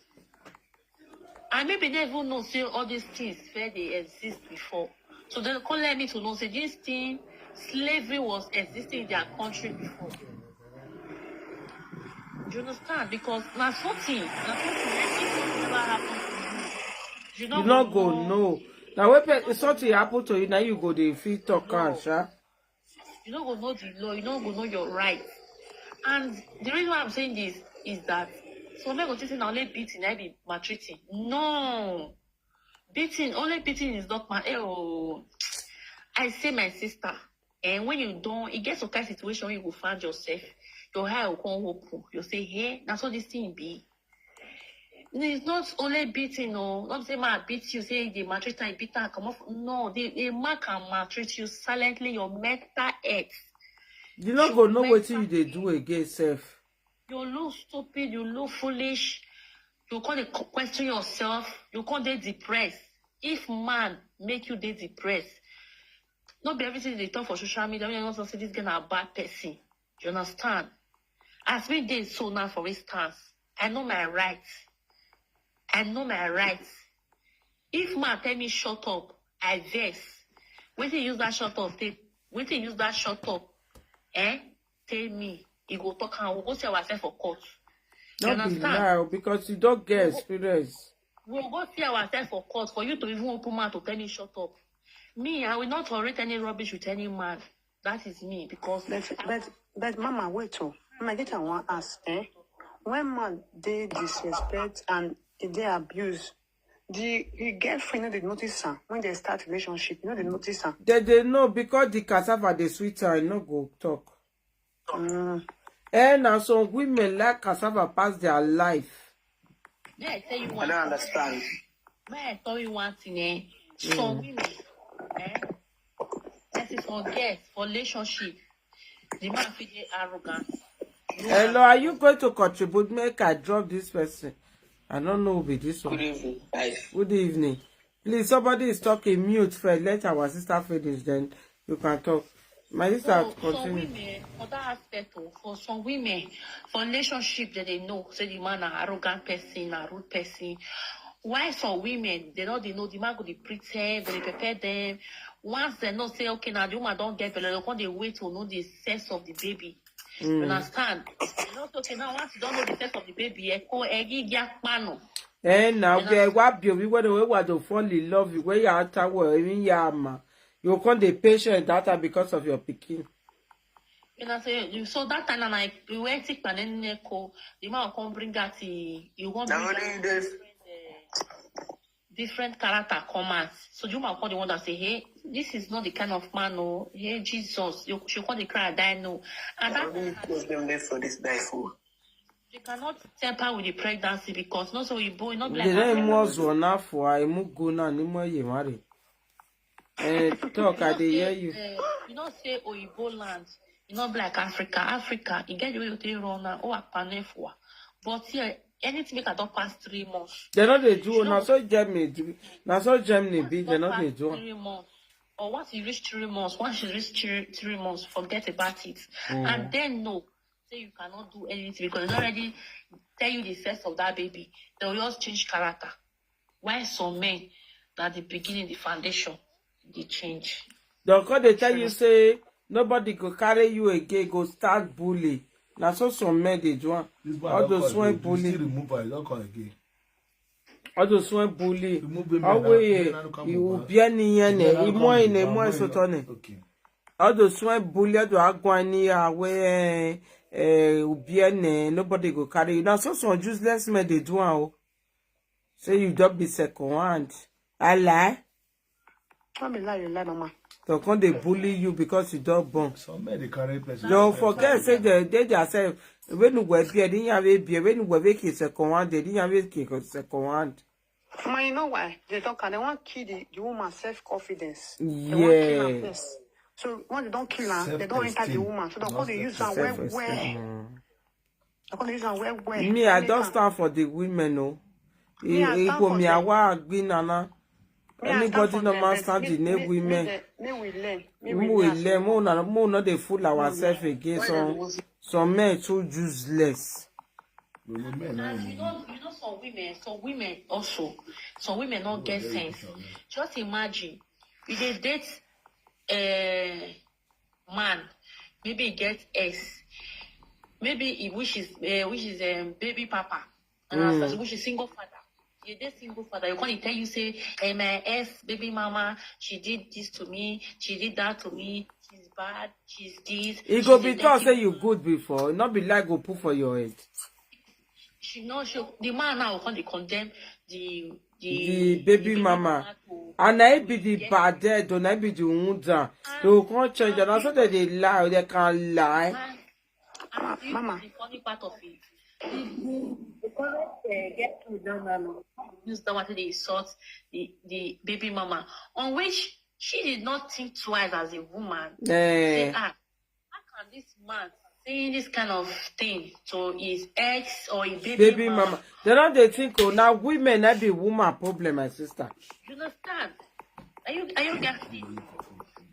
I maybe never even know say all these things where they exist before. So they come let me to know say this thing, slavery was existing in their country before. Do you understand? Because na something, na something, everything never happened to you. You You no go know. Now when pe- something happen to you, now you go dey fit talk am, sha. You no go know the law, you no go know your rights. And the reason why I'm saying this is that some men go think say na only beating, I be maltreating. No. Beating, only beating is not my eh, oh. I say my sister, and when you don't, it gets some kind of situation you go find yourself. Your eye will come open. You say, hey, that's what this thing be. It's not only beating, no. Not say man beat you, say the maltreat and beat and come off. No, the, the man can maltreat you silently, your mental health. You no go know wetin you dey do again, sef. You look stupid, you look foolish, you can't question yourself, you can't dey depressed. If man make you dey depressed, not be everything they talk for social media, when you not say this girl na bad person. You understand? As me dey so now, for instance, I know my rights. I know my rights. If man tell me shut up, I vex. Wetin use that shut up take? Wetin use that shut up? Eh? Tell me. He go talk and we go see ourselves for court. You No be understand? Lie o, because you don't get experience. We go see ourselves for court for you to even open mouth to tell me shut up. Me, I will not tolerate any rubbish with any man. That is me because But but but mama, wait oh. Mama, get I wan ask, eh? When man dey disrespect and e dey abuse, the the girlfriend no dey notice am when they start relationship. You no dey notice am. They dey know because the cassava dey sweet, I no go talk. Mm. Eh, now some women like cassava pass their life. May I tell you I one don't understand. May I tell you one thing, eh? Some women, eh? That is for girls, for relationship. The man feel dey arrogant. Hello, are you going to contribute? Make I drop this person. I don't know who be this Good one. Evening, guys. Good evening. Please, somebody is talking. Mute first. Let our sister finish, then you can talk. My sister, So, some continue. Women, for that aspect, oh, for some women, for relationship, that they know, say the man an arrogant person, a rude person. Why some women, they know they know the man go dey pretend, go dey prepare them. Once they know, say, okay, now the woman don't get belle, they come dey wait to know the sex of the baby. You understand? They know, okay, now once you don't know the sex of the baby, eh, go, eh, gi-, gi-, akpano. Eh, now You we know, what be we whether we want to fall in love with where you are tower, even yama. You can't be patient that time because of your picking. You know, say you so that time and I we went to Paneneko, the man come bring out the you want Now bring only out this. Different, uh, different character come out. So you might call the one that say, hey, this is not the kind of man, no. Hey, Jesus, you should call the cry, die, no. And Now that only post them there for this die for. You cannot temper with the pregnancy because not so you boy, not be like They don't Africa. more zona for I mu go now, ni more ye marry. Eh, talk, I dey hear you. Uh, you know, say Oyibo land, you know, be like Africa. Africa, you get the way you take run now, oh, Akpanefua. But here, anything make I don't pass three months. They not they do You now know, so Germany do. Now so Germany be, they don't not they pass do. Three months. Or once you reach three months, once you reach three, three months, forget about it. Mm. And then no, say you cannot do anything because they already tell you the sex of that baby. They will just change character. Why some men that the beginning, the foundation, they change. Don't call they tell you say nobody go carry you again, go start bully. Now so some men they do am. This boy All don't those come when again. This bully. Still remove her, don't come again. All those when bully. Remove him, Always man. Man, come you back. be any He yene. never Imo come ine, back. imo Why eso not? tone. Okay. All those when bully do agwani awe eh eh ubiene, nobody go carry you. Now so some useless men they do am. Oh. Say you don't be second hand. I lie. Don't be lie, you lie, mama. They come they bully you because you don't born. Some men they carry person. Don't forget say they they they say when you were be, didn't have a be, when you were making second hand, they didn't have a second hand. Mama, you know why? They don't can they want kill the, the woman self confidence. They want kill her Yeah. first. So when they don't kill her, they don't enter the Self-esteem. Woman. So they Not call they use her esteem. well well. Mm. They call they use her well well. Me, I Make don't her- stand for the women, no. Igbo mi awa agbi nana. Anybody no man stand in a women. Make we learn. Make we learn. Make we no dey fool ourselves again. Some men too useless. You know, you know some women, some women also, some women no get sense. Just imagine, you dey date a man, maybe he get ex, maybe he which is uh, which is um, baby papa, and mm. Which is single father. You dey single father, you come dey tell you say, hey, my ex baby mama, she did this to me, she did that to me, she's bad, she's this. E go be talk say you good before, not be like go put for your head. She no, she the man now come dey condemn the the the baby mama, and na be the bad head, or na be the wound down. They go come change, and also that they lie, they can lie. Mama, the funny part of it. The the the correct uh, get through down now. Use that one to dey insult the the baby mama, on which she did not think twice as a woman. Eh. Say, ah, how can this man saying this kind of thing to his ex or his baby, baby mama? Mama. They don't they think oh now women that be woman problem, my sister. You understand? Are you are you getting?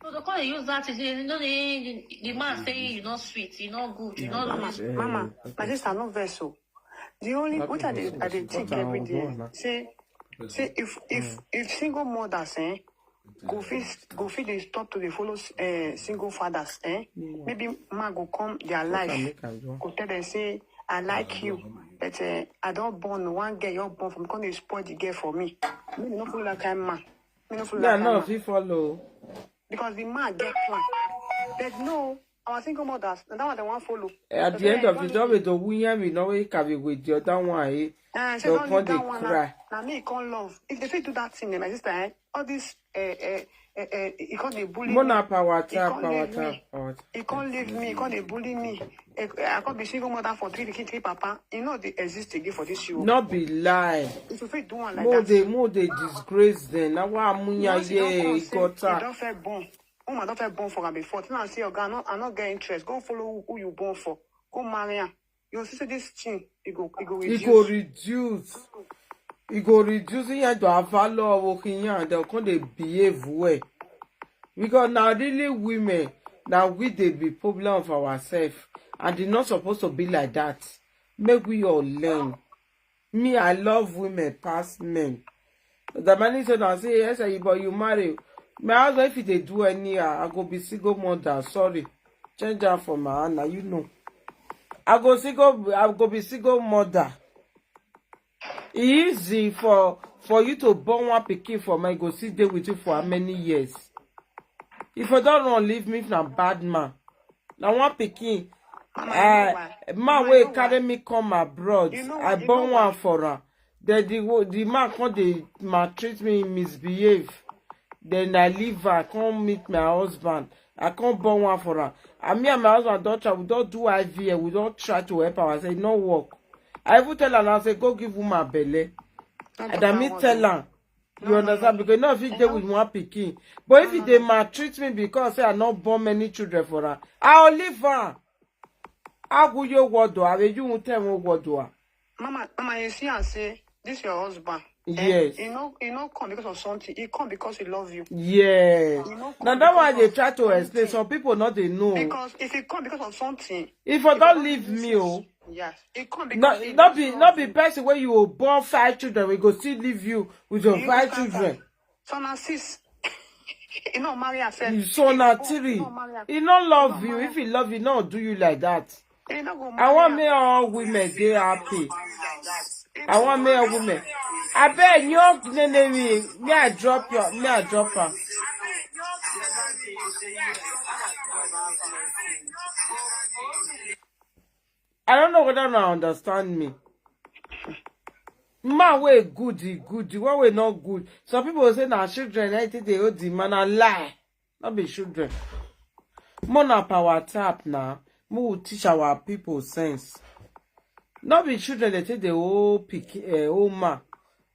So they can't use that to say, you know, the, the man saying you're not sweet, you're not good, you're not good. Mama, my sister, no vessel. The only what I dey I dey think every day. Say say if if if single mothers eh go fit go fit dey stop to dey follow eh single fathers eh maybe man go come their life go tell them say I like you but eh I don born one girl you born for me come dey spoil the girl for me make you no follow that kind man make you no follow that kind man. Yeah, no, fit follow. Because the man get plan. But no, our single mothers, na that one they wan follow. Eh, at the end of it, always the woman we know we can be with the other one. Eh? Uh, so don't leave that one. Cry. Now, now me can't love. If they fit do that thing, eh, my sister, eh, all this, eh, eh, eh, eh, he can't dey bully Mona me. Power tap, power tap. He can't leave me. He can't dey bully me. Eh, eh, I can't be single mother for three kids, three papa. You know they exist again for this show. Not be lie. If you fit do one like more that. They, more they disgrace them. Now why munya ye got her. Don't fair born. Woman don't fair born for her before. Now I say, oh God, I not, I not get interest. Go follow who, who you born for. Go marry her. You see this thing, it go, it go reduce. It go reduce. It go reduce. You have to have a law working here. They come they behave well. Because now really women, now we they be problem of ourselves. And it's not supposed to be like that. Make we all learn. Me, I love women past men. The man is saying, I say, yes, you, but you marry. My husband, if they do any, I go be single mother. Sorry. Change that for my hand, now you know. I go single, I go be single mother. Easy for for you to born one pikin for me, go sit there with you for how many years? If I don't run, leave me from bad man. Now one pikin, uh, man will carry me come abroad. I born one for her. Then the the man come they maltreat me, misbehave. Then I leave her, come meet my husband. I come born one for her. And me and my husband daughter, we don't do I V F. We don't try to help her. I say no work. I even tell her now, say go give woman belle. And I me tell her. You understand? Because now if you dey with one pikin, but if they maltreat me because say I not born many children for her, I'll leave her. Aguyo wodo, are you won't tell me wodo? Mama, mama, you see and say this your husband. Yes. He no, he no come because of something. He come because he love you. Yes. Now that why they try to explain. Some people not they know. Because if he come because of something, if I don't leave me, oh. Yes. He come because not, he not be not be person where you will born five children, we go still leave you with your five children. So now six. He no marry herself. So now three. He no love you. If he love you, no do you like that. I want me all women they happy. I want me all women. I bet you nene me. Me I drop your me I drop her. I don't know whether you understand me. Man way good, he good. The one way not good. Some people say now children, I think they hold the man a lie. Not be children. More na power tap now. More will teach our people sense. Not be children they take the old pick uh, old man.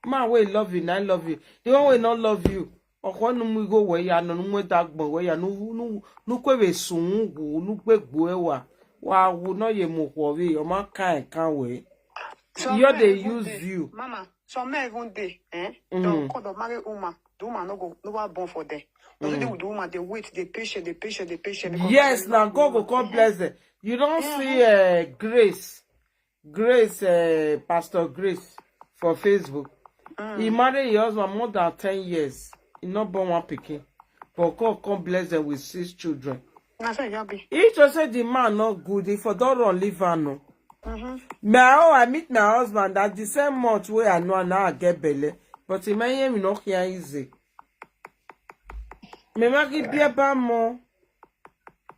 Man will love you, I love you. The one will not love you. Ọkọ nu mu go where ya no mu da gbon where ya nu nu nu kwe be sun gu nu gbe gbo e wa. Wa wu no ye mo ko we o ma kan kan we. You dey use you. Mama, some men even dey, eh? Dem come dey marry woman, the woman no go, no one born for them. But the woman dey wait, dey patient, dey patient, dey patient. Yes, now God go come bless them. You don't see uh, Grace, Grace, uh, Pastor Grace for Facebook. He married your husband more than ten years. He not born one pikin. But God come bless them with six children. Na so e just be. If to say the man not good, if for don't run live no. My own, I meet my husband at the same month where I know now I get belle. But he may hear me not here easy. Me make it be about more.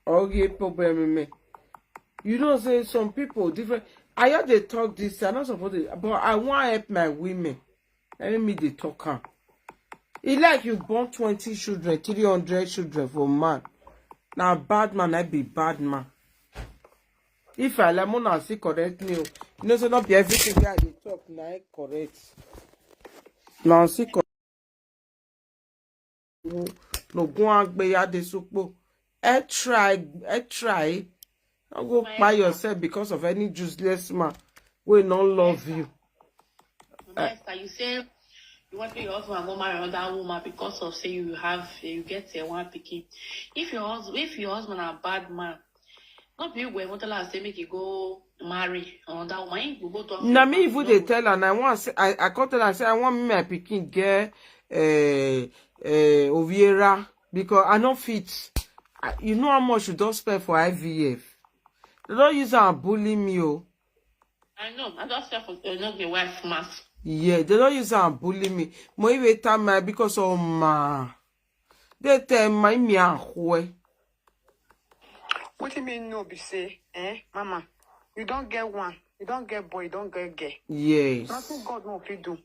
Okay, problem me. You know, say some people different. I hear they talk this. I'm not supposed to, but I want to help my women. Let me the talk am. E like you born twenty children, three hundred children for man. Now bad man, I be bad man. If I like, una see correct me. You know, so not be everything wey I dey talk na correct. Now see correct. No go and be ya de supo. I try, I try. Don't go buy yourself because of any useless man. We no love you. Yes, you say you want your husband go marry another woman because of say you have you get a one pikin. If your husband if your husband a bad man, not be you go even tell her say make you go marry another woman. You go go talk. Na me even dey tell her, and I want say I, I come tell her say I want me my pikin get uh, uh, Oviera because I no fit. I, you know how much you don't spend for I V F. They don't use am bully me, oh. I know. I just say for uh, not the wife mass. Yeah, they don't use am bully me. Mo even tell my because oh ma, they tell my me and who. What do you mean no be say, eh, mama? You don't get one. You don't get boy. You don't get girl. Yes. Nothing God no fit do.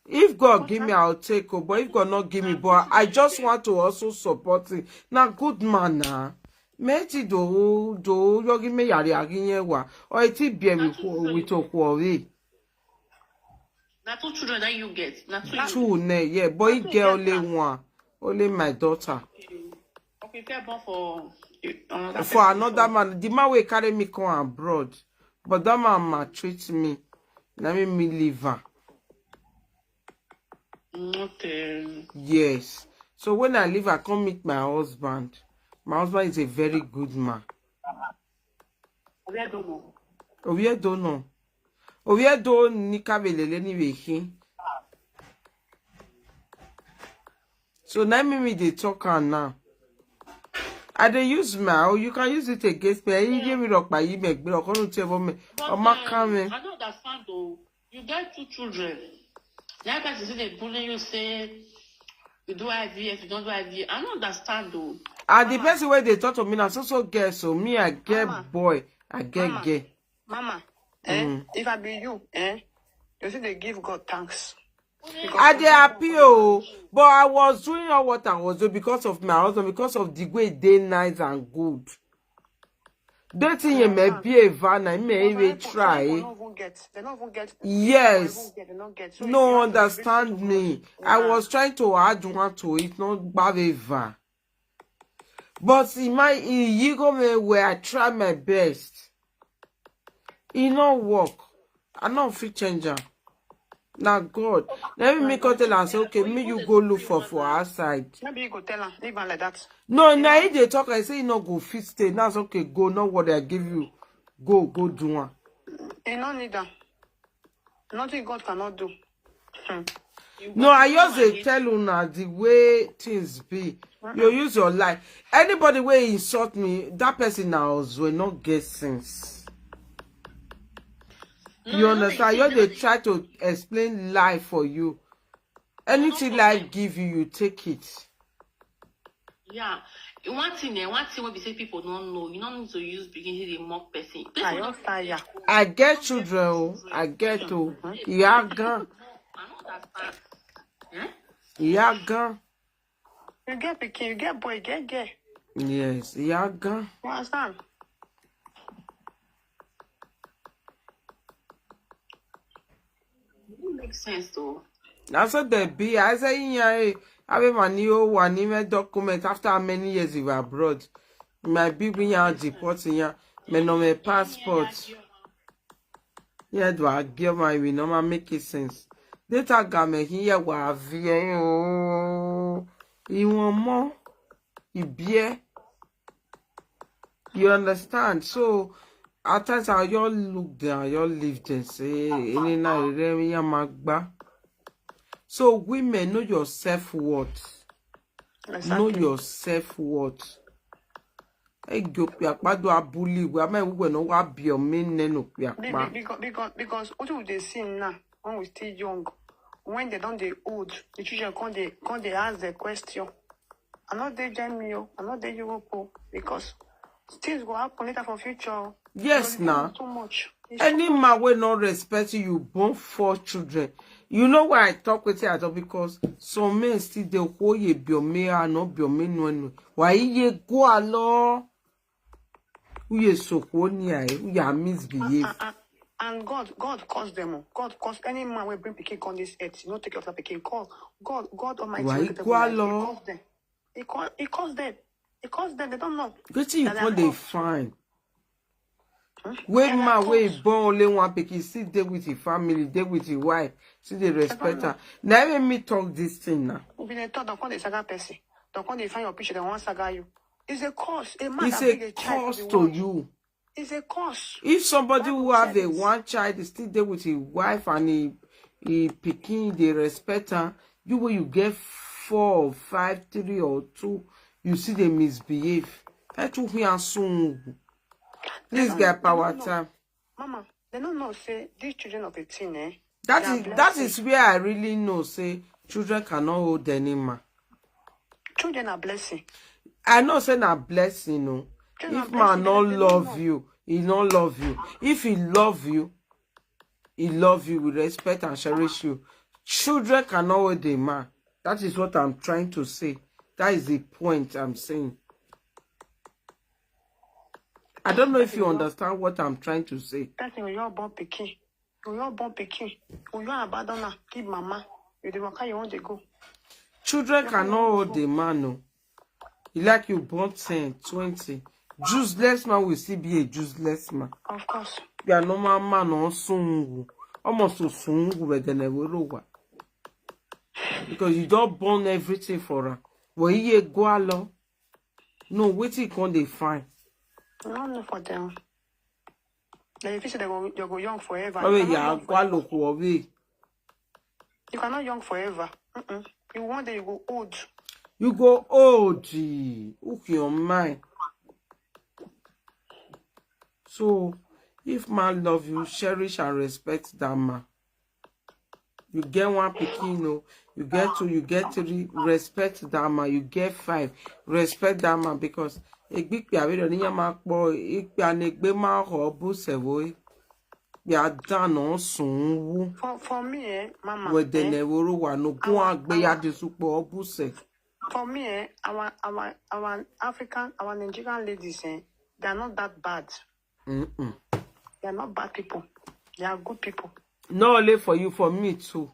If God give me, I'll take it. But if God not give me, but I just want to also support it. Now, good man, now. Meti do do you give me yari yari wa. Or it be me with okori. Na two children that you get. Na two. Two ne, yeah, but he get only one, only my daughter. Okay, fair born for uh, another For another man, the man will carry me come abroad, but that man maltreat me. Let me me leave her. Okay. Yes. So when I leave, I come meet my husband. My husband is a very good man. Obi don't know. Obi don't know. Obi don't nika belele ni wehi. So now me me dey talk am now. I dey use my oh, you can use it against me. You give me rock by you make me rock on table me. Oh my coming. I don't understand though. You get two children. That person say they bully you say you do I V F, you don't do I V F. I don't understand though. And the person where they talk to me now, so so girl, so me I get boy, I get girl. Mama, eh? If I be you, eh? You see they give God thanks. I dey happy oh, but I was doing all what I was doing because of my husband, because of the way they nice and good. That thing you may be a van, I may even try. Yes. No understand me. I was trying to add one to it, not bad ever. But in my in Yigo me where I try my best. E no work. I no fit change am. Na God. Let me make tell am say okay, me you go look for for outside. Maybe you go tell am, leave am like that. No, na he dey talk. I say he no go fit stay. That's okay. Go, no worry. I give you. Go, go do one. You no need am. Nothing God cannot do. No, I just dey tell una the way things be. You use your life. Anybody wey insult me, that person na also no get sense. You understand? You dey try to explain life for you. Anything life give you, you take it. Yeah. One thing, eh, one thing wey be say people don't know, you don't need to use begin to dey mock person. Person I wey don tire. I get children, oh, I get oh, Yagan, I don't understand. Eh? Yagan. You get pikin, you get boy, you get girl. Yes, Yagan. You understand? It makes sense though. That's what they be. I say, yeah, I have a new one, even document after how many years you were abroad. My big when you deport in ya, me no me passport. Yeah, do I give my we normal make it sense? Data game here wa vie o. You want more? You beer? You understand? So at times I all look there, I all leave there, say any night there me ya magba. So women, know your self-worth. Know Exactly. Your self-worth. Ego piakpa do abuli we ama we no wa bi o me ne no Be- be- piakpa. Because because because what we dey see now, when we still young, when they don dey old, the children come dey come dey ask the question. I no dey Germany o, I no dey Europe o, because things go happen later for future o. Yes, The now. Too much. It's too Any much. Man wey no respect you, you born four children. You know why I talk with you at all? Because some men still dey hold ye biome and not biome no no. Why ye go along? Who ye so ni I? Who ye misbehave? And, and, and God, God curse them o. God curse any man wey bring pikin come this earth. You no take care of that pikin. Call God, God Almighty. Why Wey you get go every life, He along? Curse them. He curse, he curse them. He curse them. They don't know. Wetin you That they come are dey cursed. Find? Hmm? Wey They are man wey cursed. Born only one pikin, still dey with him family, dey with him wife, still dey They don't respect know. Her. Now even me talk this thing now. If you dey talk, don't come dey saga person. Don't come dey find your picture. They want saga you. It's a curse. A man It's that a bring a child curse to the To world. You. It's a curse. If somebody Bible who have said a it. One child, is still there with his wife and he, he pikin, they respect her. You, when you get four or five, three or two, you see they misbehave. That you hear soon. They Please don't, get they power don't know. Time. Mama, they don't know say these children of a teen, eh? That They are is that is blessing. Where I really know say children cannot hold any man. Children are blessing. I know say na blessing, no. Children are If man blessing. No They, they don't love know. You, he no love you. If he love you, he love you, will respect and cherish you. Children cannot hold a man. That is what I'm trying to say. That is the point I'm saying. I don't know if you understand what I'm trying to say. That thing, you are born pikin. You are born pikin. You are abandon her, keep mama. You dey waka, you want to go. Children Your cannot mama hold a man, no. You like you born ten, twenty. Useless man will still be a useless man. Of course. You are normal man on sungu. Almost to sungu, but then I will over. Because you don't burn everything for her. Well, ye go along. No, wait till come they find. I don't know for them. Then if you say they go, they go young forever. Oh, You yeah, cannot yeah, young go forever. Look away. You cannot young forever. Mm-mm. You one day you go old. You go old. Hook your mind. So, if man love you, cherish and respect that man. You get one pikin, no. You get two, you get three, respect that man. You get five, respect that man, because egbikpe awero ni yama po, ikpe anegbe ma ho bu sevo. Ya dan on sun wu. For for me, eh, mama. Wede Eh, ne woro wa no gun our, agbe ya our, de supo obuse. For me, eh, our our our African, our Nigerian ladies, eh, they are not that bad. Mm-mm. They are not bad people. They are good people. Not only for you, for me too.